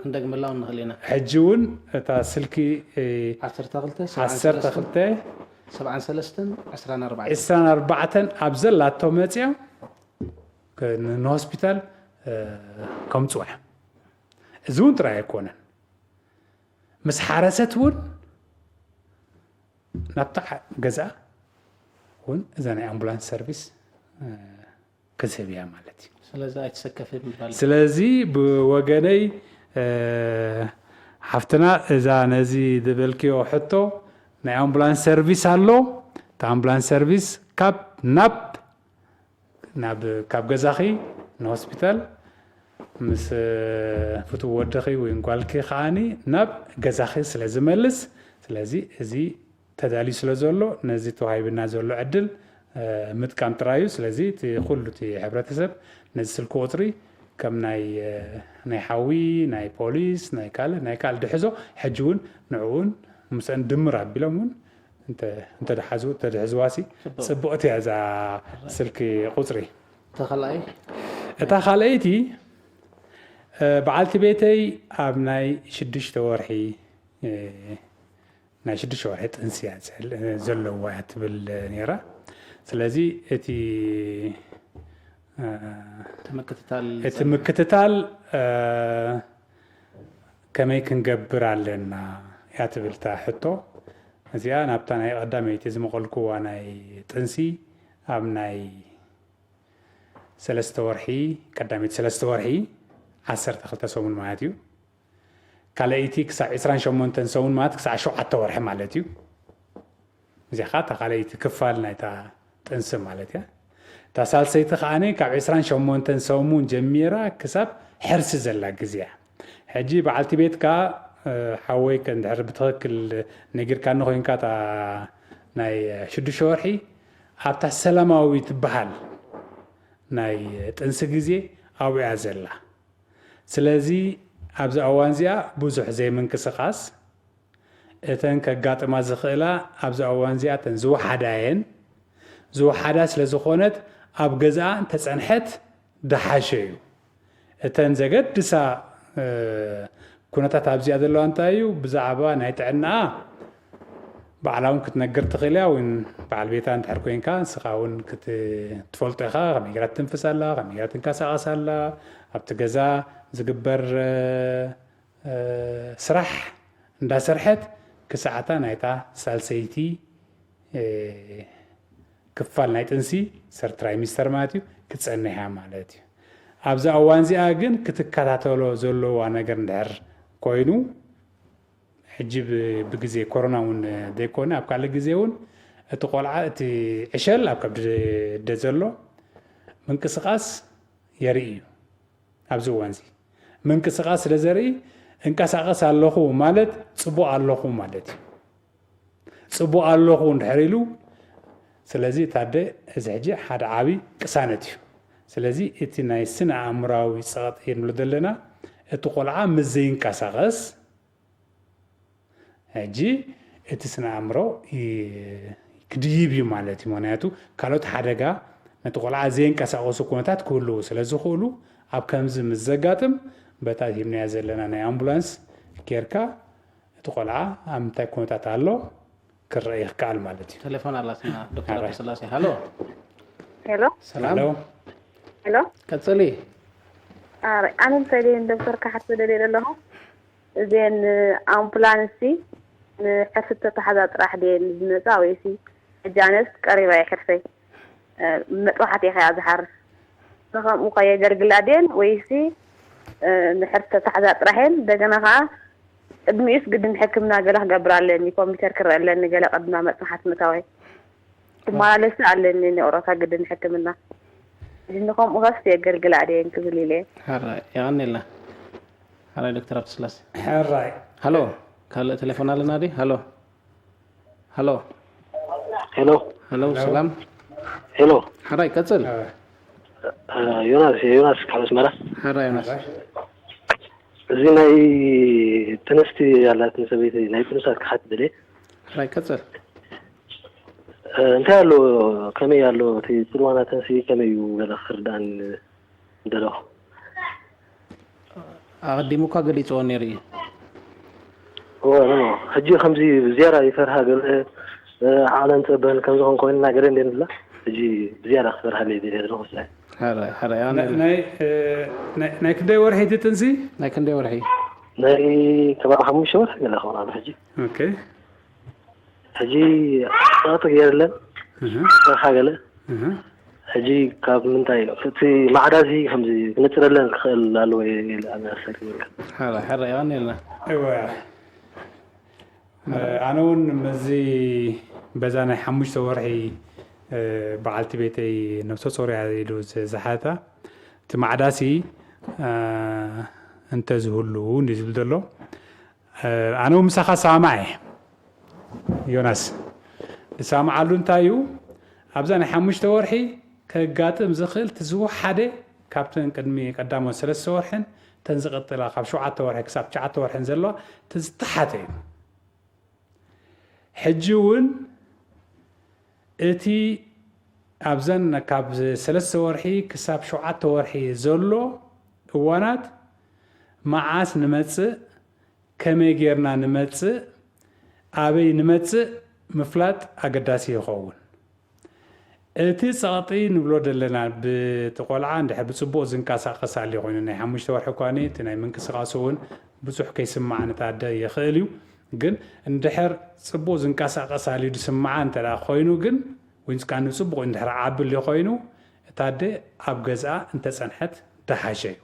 ክንደግመላ እውን ንኽእል ኢና ሕጂ እውን እታ ስልኪ ዓሰርተ ክልተ ዓሰርተ ክልተ ሰብዓን ሰለስተን ዕስራን ኣርባዕተን ዕስራን ኣርባዕተን ኣብ ዘላቶ መፅያ ንሆስፒታል ከምፅዋ እዮም እዚ እውን ጥራይ ኣይኮነን ምስ ሓረሰት እውን ናብታ ገዛ እውን እዛ ናይ ኣምቡላንስ ሰርቪስ ክትህብ እያ ማለት እዩ ስለዚ ኣይትሰከፍ ምባል ስለዚ ብወገነይ ሓፍትና እዛ ነዚ ዝበልክዮ ሕቶ ናይ ኣምቡላንስ ሰርቪስ ኣሎ እቲ ኣምቡላንስ ሰርቪስ ካብ ናብ ናብ ካብ ገዛኺ ንሆስፒታል ምስ ፍትው ወድኺ ወይ ጓልኪ ከዓኒ ናብ ገዛኺ ስለ ዝመልስ ስለዚ እዚ ተዳልዩ ስለ ዘሎ ነዚ ተዋሂብና ዘሎ ዕድል ምጥቃም ጥራይ እዩ ስለዚ እቲ ኩሉ እቲ ሕብረተሰብ ነዚ ስልኪ ቁፅሪ ከም ናይ ናይ ሓዊ ናይ ፖሊስ ናይ ካልእ ናይ ካልእ ድሕዞ ሕጂ እውን ንዕኡን ምስአን ድምር ኣቢሎም እውን እንተድሓዝዋ ሲ ፅቡቕቲ እያ እዛ ስልኪ ቁፅሪ ተኸላይ እታ ካልኣይቲ በዓልቲ ቤተይ ኣብ ናይ ሽዱሽተ ወርሒ ናይ ሽዱሽተ ወርሒ ጥንሲ እያ ዘለዋ እያ ትብል ነራ ስለዚ እቲ ምክትታል እቲ ምክትታል ከመይ ክንገብር ኣለና እያ ትብል እታ ሕቶ እዚኣ ናብታ ናይ ቀዳመይቲ ዝመቐልኩዋ ናይ ጥንሲ ኣብ ናይ ሰለስተ ወርሒ ቀዳመይቲ ሰለስተ ወርሒ ዓሰርተ ክልተ ሰሙን ማለት እዩ ካልኣይቲ ክሳብ ዕስራን ሸሞንተን ሰሙን ማለት ክሳብ ሸውዓተ ወርሒ ማለት እዩ እዚኣ ከዓ እታ ካልኣይቲ ክፋል ናይታ ጥንሲ ማለት እያ እታ ሳልሰይቲ ከዓ ካብ ዕስራን ሸሞንተን ሰሙን ጀሚራ ክሳብ ሕርሲ ዘላ ግዜ እያ ሕጂ በዓልቲ ቤትካ ሓወይ እንድሕር ብትኽክል ነጊርካኒ ኮይንካ እታ ናይ ሽዱሽተ ወርሒ ኣብታ ሰላማዊ ትበሃል ናይ ጥንሲ ግዜ ኣብኡ እያ ዘላ ስለዚ ኣብዚ እዋን እዚኣ ብዙሕ ዘይምንቅስቓስ እተን ከጋጥማ ዝኽእላ ኣብዚ እዋን እዚኣ እተን ዝወሓዳ እየን ዝወሓዳ ስለ ዝኾነት ኣብ ገዛኣ እንተፀንሐት ድሓሸ እዩ እተን ዘገድሳ ኩነታት ኣብዚኣ ዘለዋ እንታይ እዩ ብዛዕባ ናይ ጥዕናኣ ባዕላ እውን ክትነግር ትኽእል እያ። እውን በዓል ቤታ እንድሕር ኮይንካ፣ ንስኻ እውን ክት-፣ ትፈልጦ ኢኻ፣ ከመይ ገይራ ትትንፍስ ኣላ፣ ከመይ ገይራ ትንቀሳቐስ ኣላ፣ ኣብቲ ገዛ ዝግበር፣ እ፣ እ፣ ስራሕ እንዳሰርሐት ክሳዕታ ናይታ ሳልሰይቲ፣ እ፣ ክፋል ናይ ጥንሲ፣ ሰር ትራይሚስተር ማለት እዩ፣ ክትጸንሕ እያ ማለት እዩ። ኣብዛ እዋን እዚኣ ግን ክትከታተሎ ዘለዋ ነገር እንድሕር ኮይኑ፣ ሕጂ ብ-፣ ብግዜ ኮሮና እውን ዘይኮነ፣ ኣብ ካልእ ግዜ እውን እቲ ቆልዓ፣ እቲ ዕሸል ኣብ ከብዲ ኣደ ዘሎ ምንቅስቓስ የርኢ እዩ። ኣብዚ እዋን እዚ ምንቅስቓስ ስለ ዘርኢ፣ እንቀሳቐስ ኣለኹ ማለት ጽቡቕ ኣለኹ ማለት እዩ። ጽቡቕ ኣለኹ እንድሕር ኢሉ፣ ስለዚ እታ ኣደ፣ እዚ ሕጂ ሓደ ዓቢ ቅሳነት እዩ። ስለዚ እቲ ናይ ስነ ኣእምራዊ ጸቕጢ እንብሎ ዘለና፣ እቲ ቆልዓ ምስ ዘይንቀሳቐስ፣ ሕጂ እቲ ስነ ኣእምሮ ይ-፣ ክድይብ እዩ ማለት እዩ። ምኽንያቱ ካልኦት ሓደጋ ነቲ ቆልዓ ዘየንቀሳቐሱ ኩነታት ክህልዉ ስለ ዝኽእሉ፣ ኣብ ከምዚ ምስ ዘጋጥም፣ በታ ሂብናያ ዘለና ናይ ኣምቡላንስ ጌርካ፣ እቲ ቆልዓ ኣብ ምንታይ ኩነታት ኣሎ ክረአ ይከኣል ማለት እዩ። ቴሌፎን ኣላትና፣ ዶክተር ኣረ። ኣበስላሴ። ሃሎ። ሄሎ። ሰላም። ሄሎ። ሄሎ። ቀጽሊ። ኣረ፣ ኣነ እንተልየን ዶክተር ክሓቶ ደልየ ዘለኹ። እዘን ኣምቡላንስ ንሕርሲ ተታሕዛ ጥራሕ ድየን ዝመጻ ወይሲ ሕጂ ኣነስ ቀሪባ እየ ሕርሰይ? እ፣ መጥባሕቲ እየ ከኣ ዝሓርስ። ንኸምኡ ከ የገልግላ ድየን ወይሲ፣ እ፣ ንሕርሲ ተታሕዛ ጥራሕ እየን? እንደገና ከኣ ቅድሚኡስ ግድን ሕክምና ገለ ክገብር ኣለኒ፣ ኮምፒውተር ክረአ ኣለኒ፣ ገለ ቅድማ መጥባሕቲ ምእታወይ። ክመላለስ ኣለኒ ንኦሮታ ግድን ሕክምና። እዚ ንኸምኡ ከስ የገልግላ ድየን ክብል ኢለ። ሕራይ፣ የቐንየልና። ሕራይ ዶክተር ሃብተስላሴ። ሕራይ። ሃሎ፣ ካልእ ቴሌፎን ኣለና ድዩ? ሃሎ። ሃሎ። ሄሎ። ሃሎ፣ ሄሎ። ሰላም። ሄሎ። ሕራይ፣ ቀጽል። እ፣ እ፣ ዮናስ፣ ዮናስ ካብ ኣስመራ። ሕራይ ዮናስ። እዚ ናይ ጥንስቲ ያላት ንሰበይቲ ናይ ጥንሳት ክሓት ደልየ። ሕራይ፣ ቀጽል። እ፣ እንታይ ኣሎ፣ ከመይ ኣሎ፣ እቲ ጽልዋ ናተንሲ ከመይ እዩ ገለ ክርዳእን ደለኹ። ኣቐዲሙ እኳ ገሊጽዎ ነይሩ እዩ። እወ፣ ኖ፣ ኖ። ሕጂ ከምዚ ብዝያዳ ይፈርሃ ገለ፣ እ፣ ዓለም ጸበል ከም ዝኾን ኮይንና ገለ እንደ ንብላ፣ ሕጂ ብዝያዳ ክፈርሃለይ ደልየ ዘለኹ ስለ። ሕራይ፣ ሕራይ፣ ኣነ ናይ፣ ናይ፣ እ፣ ናይ፣ ናይ ክንደይ ወርሒ እቲ ጥንሲ? ናይ ክንደይ ወርሒ? ናይ ከባቢ ሓሙሽተ ወርሒ ገለ ክኸውን ኣሎ ሕጂ። ኦኬ። ሕጂ ጸቕጢ ገይርለን እህ። ጸርኻ ገለ እህ። ሕጂ ካብ ምንታይ እቲ ማዕዳ እዚ ከምዚ ክነጽረለን ክኽእል ኣለዎ ኢለ ኣነ ኣሰብ ይብል። ሕራይ፣ ሕራይ፣ የቐንየልና። እወ። ኣነ እውን ምስዚ በዛ ናይ ሓሙሽተ ወርሒ፣ እ፣ በዓልቲ ቤተይ ነብሰ ጾር እያ ኢሉ ዝ-፣ ዝሓታ፣ እቲ ማዕዳሲ፣ እ፣ እንተዝህሉ እንድዩ ዝብል ዘሎ። እ፣ ኣነ እውን ምሳኻ ሰማማዕ እየ ዮናስ። ዝሰማዓሉ እንታይ እዩ? ኣብዛ ናይ ሓሙሽተ ወርሒ ከጋጥም ዝኽእል እቲ ዝወሓደ ካብተን ቅድሚ ቀዳሞት ሰለስተ ወርሕን እተን ዝቕጥላ ካብ ሸውዓተ ወርሒ ክሳብ ትሽዓተ ወርሕን ዘለዋ እቲ ዝተሓተ እዩ። ሕጂ እውን እቲ ኣብዘን ካብ ሰለስተ ወርሒ ክሳብ ሸውዓተ ወርሒ ዘሎ እዋናት መዓስ ንመጽእ፣ ከመይ ጌርና ንመጽእ፣ ኣበይ ንመጽእ ምፍላጥ ኣገዳሲ ይኸውን። እቲ ጸቕጢ ንብሎ ዘለና፣ ብቲ ቆልዓ እንድሕር ብጽቡቕ ዝንቀሳቐስ ኣልዩ ኮይኑ፣ ናይ ሓሙሽተ ወርሒ እኳ እቲ ናይ ምንቅስቓሱ እውን ብዙሕ ከይስማዕ ንታደ ይኽእል እዩ። ግን እንድሕር ጽቡቕ ዝንቀሳቐስ ኣልዩ ዝስምዓ እንተ ደኣ ኮይኑ ግን፣ ወይንስ ከኣ ንጽቡቕ እንድሕር ዓቢ ኣልዩ ኮይኑ፣ እታ ኣደ ኣብ ገዝኣ እንተጸንሐት ደሓሸ እዩ።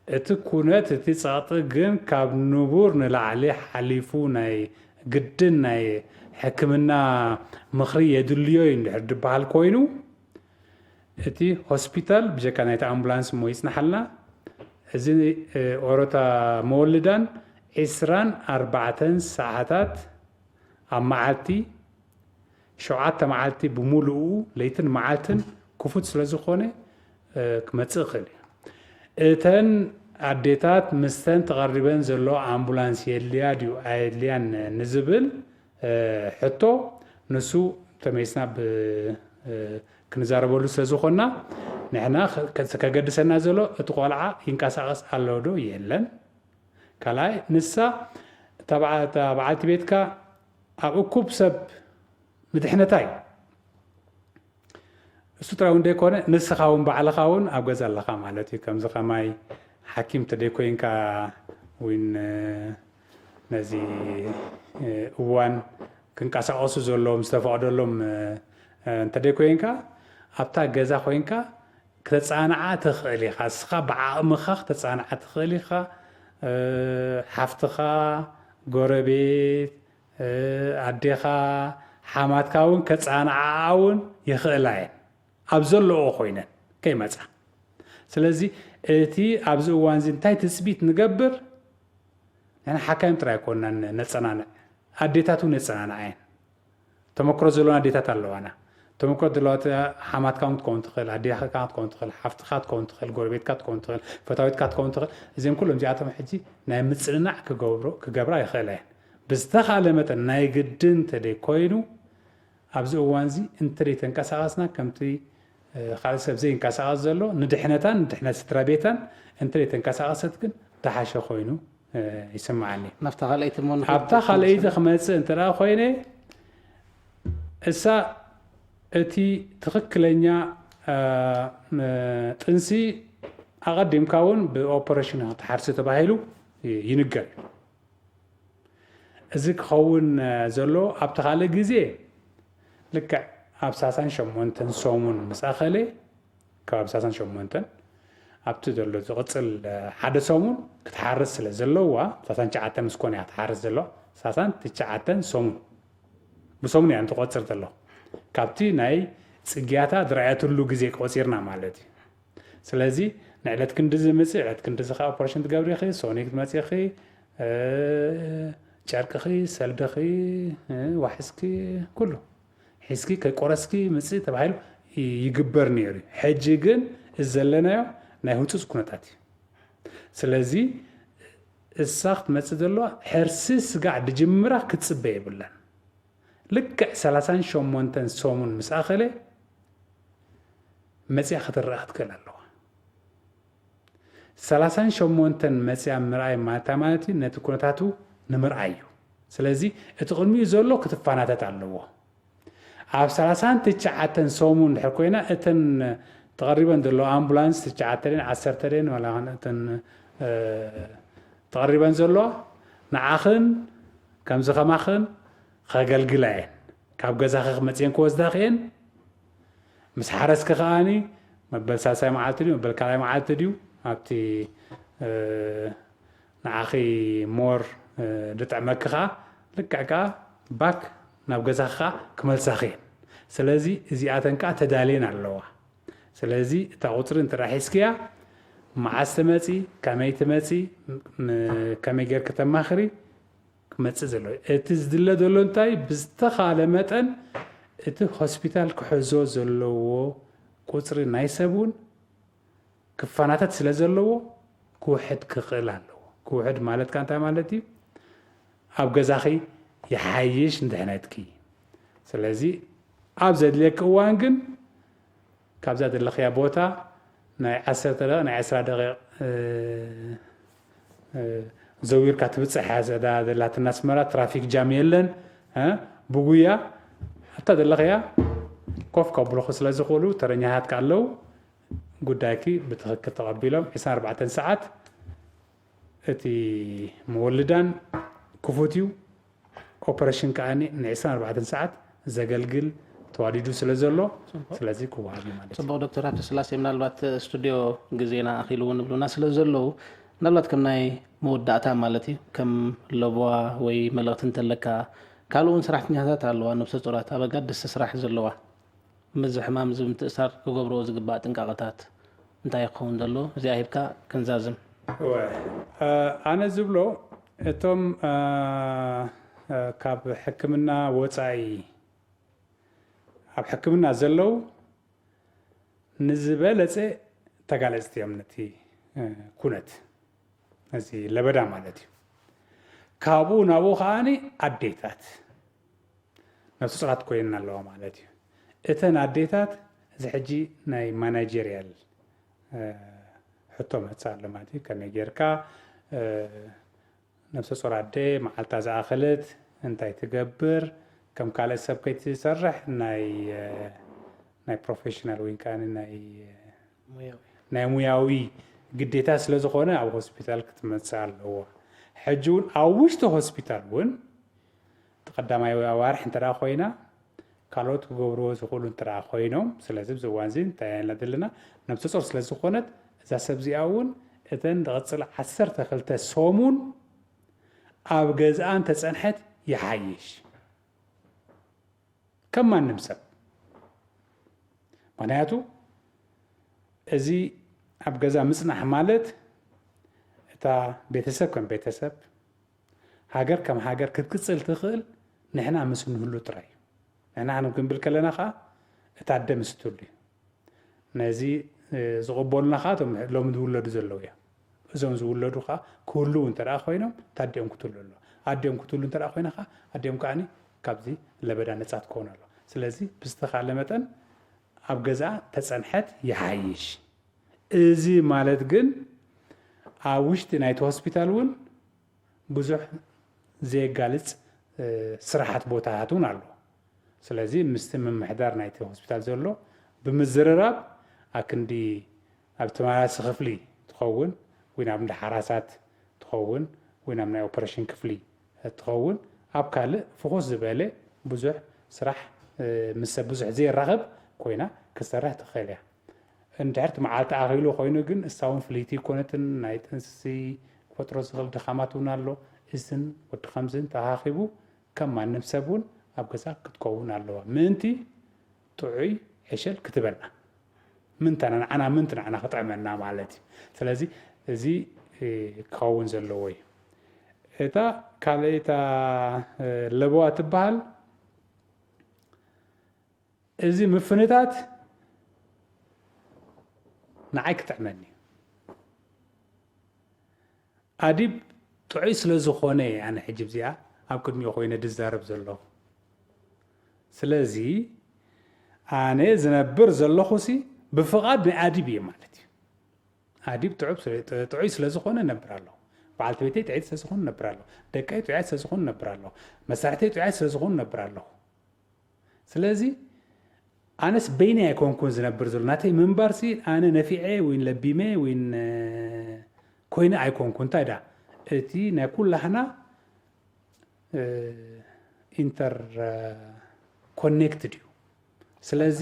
እቲ ኩነት፣ እቲ ጸቕጢ ግን ካብ ንቡር ንላዕሊ ሓሊፉ ናይ ግድን ናይ ሕክምና ምኽሪ የድልዮ እዩ እንድሕር ድበሃል ኮይኑ፣ እቲ ሆስፒታል ብጀካ ናይቲ ኣምቡላንስ እሞ ይጽናሓልና፣ እዚ፣ እ፣ ኦሮታ መወልዳን ዒስራን ኣርባዕተን ሰዓታት ኣብ መዓልቲ ሸውዓተ መዓልቲ ብምሉኡ ለይትን መዓልትን ክፉት ስለ ዝኾነ፣ እ፣ ክመጽእ ይኽእል እዩ። እተን ኣዴታት ምስተን ተቐሪበን ዘሎ ኣምቡላንስ የድልያ ድዩ ኣየድልያን ንዝብል፣ እ፣ ሕቶ ንሱ ተመይስና ብ-፣ እ፣ ክንዛረበሉ ስለ ዝኾንና ንሕና ከ-፣ ከገድሰና ዘሎ እቲ ቆልዓ ይንቀሳቐስ ኣሎ ዶ የለን? ካልኣይ፣ ንሳ እታ በዓ-፣ እታ በዓልቲ ቤትካ ኣብ እኩብ ሰብ ንድሕነታ እዩ። እሱ ጥራይ እውን ዘይኮነ፣ ንስኻ እውን ባዕልኻ እውን ኣብ ገዛ ኣለኻ ማለት እዩ። ከምዚ ከማይ ሓኪም ተደይኮይንካ፣ እውን ነዚ እዋን ክንቀሳቐሱ ዘለዎም ዝተፈቕደሎም እንተደይኮይንካ፣ ኣብታ ገዛ ኮይንካ ክተጻንዓ ትኽእል ኢኻ። እስኻ ብዓቕምኻ ክተጻንዓ ትኽእል ኢኻ። ሓፍትኻ፣ ጎረቤት፣ ኣዴኻ፣ ሓማትካ እውን ከጻንዓኣ እውን ይኽእላ እየን፣ ኣብ ዘለኦ ኮይነን ከይመጻ። ስለዚ እቲ ኣብዚ እዋን እዚ እንታይ ትጽቢት ንገብር? ንሕና ሓካይም ጥራይ ኣይኮንናን ነጸናንዕ፣ ኣዴታት እውን የጸናንዓ እየን። ተመክሮ ዘለወን ኣዴታት ኣለዋና። ተመክሮ ዘለዋ ሓማትካ እውን ክትከውን ትኽእል፣ ኣዴኻ ክትከውን ትኽእል፣ ሓፍትኻ ክትከውን ትኽእል፣ ጎረቤትካ ክትከውን ትኽእል፣ ፈታዊትካ ክትከውን ትኽእል። እዚኦም ኩሎም እዚኣቶም ሕጂ ናይ ምጽንናዕ ክገብሮ ክገብራ ይኽእላ እየን። ብዝተኻለ መጠን ናይ ግድን እንተደይ ኮይኑ፣ ኣብዚ እዋን እዚ እንተደይ ተንቀሳቐስና፣ ከምቲ ካልእ ሰብ ዘይንቀሳቐስ ዘሎ፣ ንድሕነታን ንድሕነት ስድራ ቤታን እንተደይተንቀሳቐሰት ግን ዝሓሸ ኮይኑ ይስምዓኒ። ናብታ ካልኣይቲ እሞ ንኸይድ ኣብታ ካልኣይቲ ክመጽእ እንተ ደኣ ኮይነ፣ እሳ እቲ ትኽክለኛ ጥንሲ ኣቐዲምካ እውን ብኦፐሬሽን ክትሓርሲ ተባሂሉ ይንገር እዩ። እዚ ክኸውን ዘሎ ኣብቲ ካልእ ግዜ ልክዕ ኣብ ሰላሳን ሸሞንተን ሰሙን ምስ ኣኸለ፣ ከባቢ ሰላሳን ሸሞንተን ኣብቲ ዘሎ ዝቕጽል ሓደ ሰሙን ክትሓርስ ስለ ዘለዋ፣ ሰላሳን ትሽዓተን ምስ ኮነ እያ ክትሓርስ ዘለዋ። ሰላሳን ትሽዓተን ሰሙን ብሰሙን እያ እንትቆጽር ዘሎ፣ ካብቲ ናይ ጽግያታ ዝረኣየትሉ ግዜ ቆጺርና ማለት እዩ። ስለዚ ንዕለት ክንዲ ዝምጽእ ዕለት ክንዲ ዝኻ ኦፐሬሽን ትገብሪ ኢኺ፣ ሶኒ ክትመጺ ኢኺ፣ ጨርቅኺ፣ ሰልድኺ፣ ዋሕስኪ፣ ኩሉ ሒዝኪ ከይቆረስኪ ምጽእ ተባሂሉ ይግበር ነይሩ እዩ። ሕጂ ግን እዚ ዘለናዮ ናይ ህጹጽ ኩነታት እዩ። ስለዚ እሳ ክትመጽእ ዘለዋ ሕርሲ ስጋዕ ድጅምራ ክትጽበ የብላን። ልክዕ ሰላሳን ሸሞንተን ሰሙን ምስ ኣኸለ መጽያ ክትረኣ ክትክእል ኣለዋ። ሰላሳን ሸሞንተን መጽያ ምርኣይ ማለታ ማለት እዩ፣ ነቲ ኩነታቱ ንምርኣይ እዩ። ስለዚ እቲ ቅድሚኡ ዘሎ ክትፋናተት ኣለዎ። ኣብ ሰላሳን ትሽዓተን ሰሙን ድሕር ኮይና፣ እተን ተቐሪበን ዘለዋ ኣምቡላንስ ትሽዓተ ደን ዓሰርተ ደን ዋላ እተን ተቐሪበን ዘለዋ ንዓኽን ከምዚ ከማኽን ከገልግላ እየን። ካብ ገዛኺ ክመጽየን ክወስዳኺ እየን። ምስ ሓረስኪ ከኣኒ መበል ሳልሳይ መዓልቲ ድዩ መበል ካልኣይ መዓልቲ ድዩ ኣብቲ ንዓኺ ሞር ድጥዕመኪ ከኣ ልክዕ ከኣ ባክ ናብ ገዛኺ ከኣ ክመልሳኺ እየን። ስለዚ እዚኣተን ከኣ ተዳልየን ኣለዋ። ስለዚ እታ ቁጽሪ እንተ ሒዝክያ፣ መዓስ ትመጺ፣ ከመይ ትመጺ፣ ከመይ ጌርኪ ተማኽሪ ክመጽእ ዘለዎ። እቲ ዝድለ ዘሎ እንታይ፣ ብዝተኻለ መጠን እቲ ሆስፒታል ክሕዞ ዘለዎ ቁጽሪ ናይ ሰብ እውን ክፈናተት ስለ ዘለዎ ክውሕድ ክኽእል ኣለዎ። ክውሕድ ማለት ከ እንታይ ማለት እዩ? ኣብ ገዛኺ ይሓይሽ ንድሕነትኪ። ስለዚ ኣብ ዘድልየኪ እዋን ግን ካብዛ ዘለኽያ ቦታ ናይ ዓሰርተ ደቂቕ፣ ናይ ዕስራ ደቂቕ ዘዊርካ ትብጽሕ እያ ዘላትና ኣስመራ። ትራፊክ ጃም የለን። ብጉያ ኣብታ ዘለኽያ ኮፍ ከብሉኹ ስለ ዝኽእሉ ተረኛታትካ ኣለዉ። ጉዳይኪ ብትኽክል ተቐቢሎም ዕስራን ኣርባዕተን ሰዓት እቲ መወልዳን ክፉት እዩ። ኦፐሬሽን ከኣ ን ዕስራን ኣርባዕተን ሰዓት ዘገልግል ተዋዲዱ ስለ ዘሎ፣ ስለዚ ክወሃብ እዩ ማለት እዩ። ጽቡቕ ዶክተር ሃብተስላሴ፣ ምናልባት ስቱድዮ ግዜና ኣኺሉ እውን ይብሉና ስለ ዘለዉ፣ ምናልባት ከም ናይ መወዳእታ ማለት እዩ፣ ከም ለበዋ ወይ መልእኽቲ እንተለካ፣ ካልእ እውን ሰራሕተኛታት ኣለዋ፣ ነብሰ ጾራት ኣብ ኣጋደስቲ ስራሕ ዘለዋ። ምስዚ ሕማም እዚ ምትእስሳር ክገብርዎ ዝግባእ ጥንቃቐታት እንታይ ክኸውን ዘለዎ? እዚኣ ሂብካ ክንዛዝም። እወ፣ ኣነ ዝብሎ እቶም ካብ ሕክምና ወጻኢ ኣብ ሕክምና ዘለዉ ንዝበለጸ ተጋለጽቲ እዮም ነቲ ኩነት፣ ነዚ ለበዳ ማለት እዩ። ካብኡ ናብኡ ከኣ ኣዴታት ነብሰ ጾራት ኮይነን ኣለዋ ማለት እዩ። እተን ኣዴታት እዚ ሕጂ ናይ ማናጀርያል ሕቶ መጽእ ኣሎ ማለት እዩ። ከመይ ጌርካ ነብሰ ጾር ኣደ መዓልታ ዝኣኸለት እንታይ ትገብር፣ ከም ካልእ ሰብ ከይትሰርሕ ናይ ናይ ፕሮፌሽናል ወይ ከዓ ናይ ሙያዊ ናይ ሙያዊ ግዴታ ስለ ዝኾነ ኣብ ሆስፒታል ክትመፅእ ኣለዎ። ሕጂ እውን ኣብ ውሽጢ ሆስፒታል እውን እቲ ቀዳማይ ኣዋርሕ እንተ ኮይና ካልኦት ክገብርዎ ዝኽእሉ እንተ ኮይኖም፣ ስለዚ ኣብዚ እዋን እዚ እንታይ ኢና ዘለና? ነብሰ ጾር ስለ ዝኾነት እዛ ሰብ እዚኣ እውን እተን ዝቐፅል ዓሰርተ ክልተ ሰሙን ኣብ ገዝኣን ተፀንሐት ይሓይሽ ከም ማንም ሰብ። ምክንያቱ እዚ ኣብ ገዛ ምፅናሕ ማለት እታ ቤተሰብ ከም ቤተሰብ፣ ሃገር ከም ሃገር ክትቅፅል ትኽእል ንሕና ምስ ንህሉ ጥራይ እዩ። ንሕና ክንብል ከለና ከዓ እታ ኣደ ምስ ትህሉ እዩ። ነዚ ዝቕበሉና ከዓ እቶም ሎሚ ዝውለዱ ዘለዉ እዮም። እዞም ዝውለዱ ከዓ ክህልዉ እንተ ኮይኖም እታ ኣዲኦም ክትህሉ ኣለዋ። ኣዲኦም ክትህሉ እንተ ኮይና ከዓ ኣዲኦም ከዓ ካብዚ ለበዳ ነፃ ትከውን ኣለዋ። ስለዚ ብዝተኻለ መጠን ኣብ ገዛ ተፀንሐት ይሓይሽ። እዚ ማለት ግን ኣብ ውሽጢ ናይቲ ሆስፒታል እውን ብዙሕ ዘየጋልፅ ስራሓት ቦታታት እውን ኣሎ። ስለዚ ምስቲ ምምሕዳር ናይቲ ሆስፒታል ዘሎ ብምዝርራብ ኣክንዲ ኣብ ተመላሲ ክፍሊ ትኸውን ወይ ናብ እንዳ ሓራሳት ትኸውን ወይ ናብ ናይ ኦፐሬሽን ክፍሊ ትኸውን ኣብ ካልእ ፍኹስ ዝበለ ብዙሕ ስራሕ ምስ ሰብ ብዙሕ ዘይራኸብ ኮይና ክትሰርሕ ትኽእል እያ። እንድሕር እቲ መዓልቲ ኣኺሉ ኮይኑ ግን እሳ እውን ፍልይቲ ኣይኮነትን። ናይ ጥንሲ ክፈጥሮ ዝኽእል ድኻማት እውን ኣሎ። እዝን ወዲ ከምዝን ተኻኺቡ ከም ማንም ሰብ እውን ኣብ ገዛ ክትከውን ኣለዋ ምእንቲ ጥዑይ ዕሸል ክትበልና ምንታ ንዓና ምንቲ ንዓና ክጥዕመና ማለት እዩ። ስለዚ እዚ ክኸውን ዘለዎ እዩ። እታ ካልእታ ለበዋ ትበሃል። እዚ ምፍንታት ንዓይ ክጥዕመኒ ኣዲብ ጥዑይ ስለ ዝኾነ ኣነ ሕጂ እዚኣ ኣብ ቅድሚኡ ኮይነ ድዛረብ ዘለኹ። ስለዚ ኣነ ዝነብር ዘለኹ ሲ ብፍቓድ ናይ ኣዲብ እየ ማለት እዩ። ኣዲብ ጥዑብ ስለ- ጥዑይ ስለ ዝኾነ ነብር ኣለኹ። በዓልቲ ቤተይ ጥዕይቲ ስለ ዝኾኑ ነብር ኣለኹ። ደቀይ ጥዑያት ስለ ዝኾኑ ነብር ኣለኹ። መሳርሕተይ ጥዑያት ስለ ዝኾኑ ነብር ኣለኹ። ስለዚ ኣነስ በይነይ ኣይኮንኩን ዝነብር ዘሎ ናተይ ምንባርሲ ኣነ ነፊዐ ወይ ለቢመ ወይ ኮይነ ኣይኮንኩ እንታይ ዳ እቲ ናይ ኩላህና ኢንተር ኮኔክትድ እዩ። ስለዚ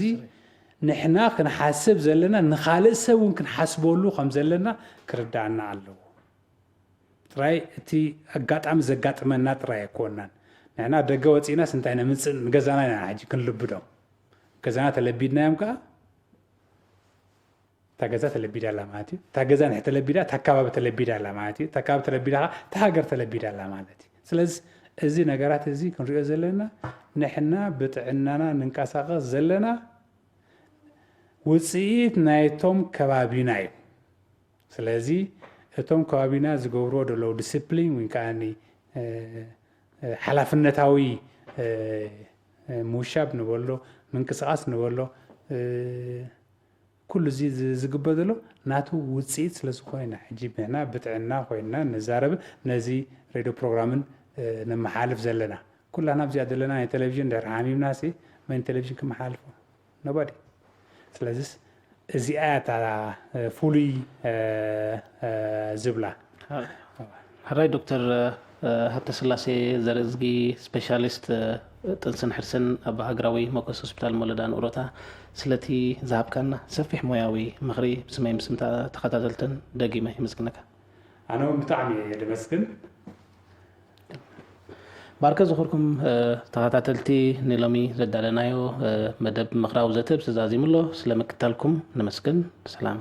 ንሕና ክንሓስብ ዘለና ንኻልእ ሰብ እውን ክንሓስበሉ ከም ዘለና ክርዳኣና ኣለዎ። ጥራይ እቲ ኣጋጣሚ ዘጋጥመና ጥራይ ኣይኮናን። ንሕና ደገ ወፂእናስ እንታይ ነምፅእ ንገዛና ኢና ሕጂ ክንልብዶም። ገዛና ተለቢድናዮም ከዓ እታ ገዛ ተለቢዳ ኣላ ማለት እዩ። እታ ገዛ ንሕ ተለቢዳ እታ ከባቢ ተለቢዳ ኣላ ማለት እዩ። እታ ከባቢ ተለቢዳ ከዓ እታ ሃገር ተለቢዳ ኣላ ማለት እዩ። ስለዚ እዚ ነገራት እዚ ክንሪኦ ዘለና ንሕና ብጥዕናና ንንቀሳቐስ ዘለና ውፅኢት ናይቶም ከባቢና እዩ። ስለዚ እቶም ከባቢና ዝገብርዎ ዘለዉ ዲስፕሊን ወይ ከዓ ሓላፍነታዊ ምውሻብ ንበሎ ምንቅስቃስ ንበሎ ኩሉ እዚ ዝግበር ዘሎ ናቱ ውፅኢት ስለ ዝኾነ ኢና ሕጂ ንሕና ብጥዕና ኮይንና ንዛረብ ነዚ ሬድዮ ፕሮግራምን ነመሓላልፍ ዘለና። ኩላና ኣብዚኣ ዘለና ናይ ቴሌቪዥን ድሕሪ ሓሚምና ሲ መን ቴሌቪዥን ክመሓላልፎ? ኖባዲ። ስለዚስ እዚኣ እያ እታ ፍሉይ ዝብላ። ሕራይ ዶክተር ሃብተስላሴ ዘርእዝጊ፣ ስፔሻሊስት ጥንስን ሕርስን ኣብ ሃገራዊ ሞገስ ሆስፒታል መወለዳ ንኡሮታ፣ ስለቲ ዝሃብካና ሰፊሕ ሞያዊ ምኽሪ ብስመይ ምስምታ ተኸታተልትን ደጊመ የመስግነካ። ኣነ እውን ብጣዕሚ እየ ደመስግን። ባርከ ዝኽርኩም ተኸታተልቲ፣ ንሎሚ ዘዳለናዮ መደብ ምኽራዊ ዘተ ተዛዚሙ ኣሎ። ስለ ምክታልኩም ነመስግን። ሰላም።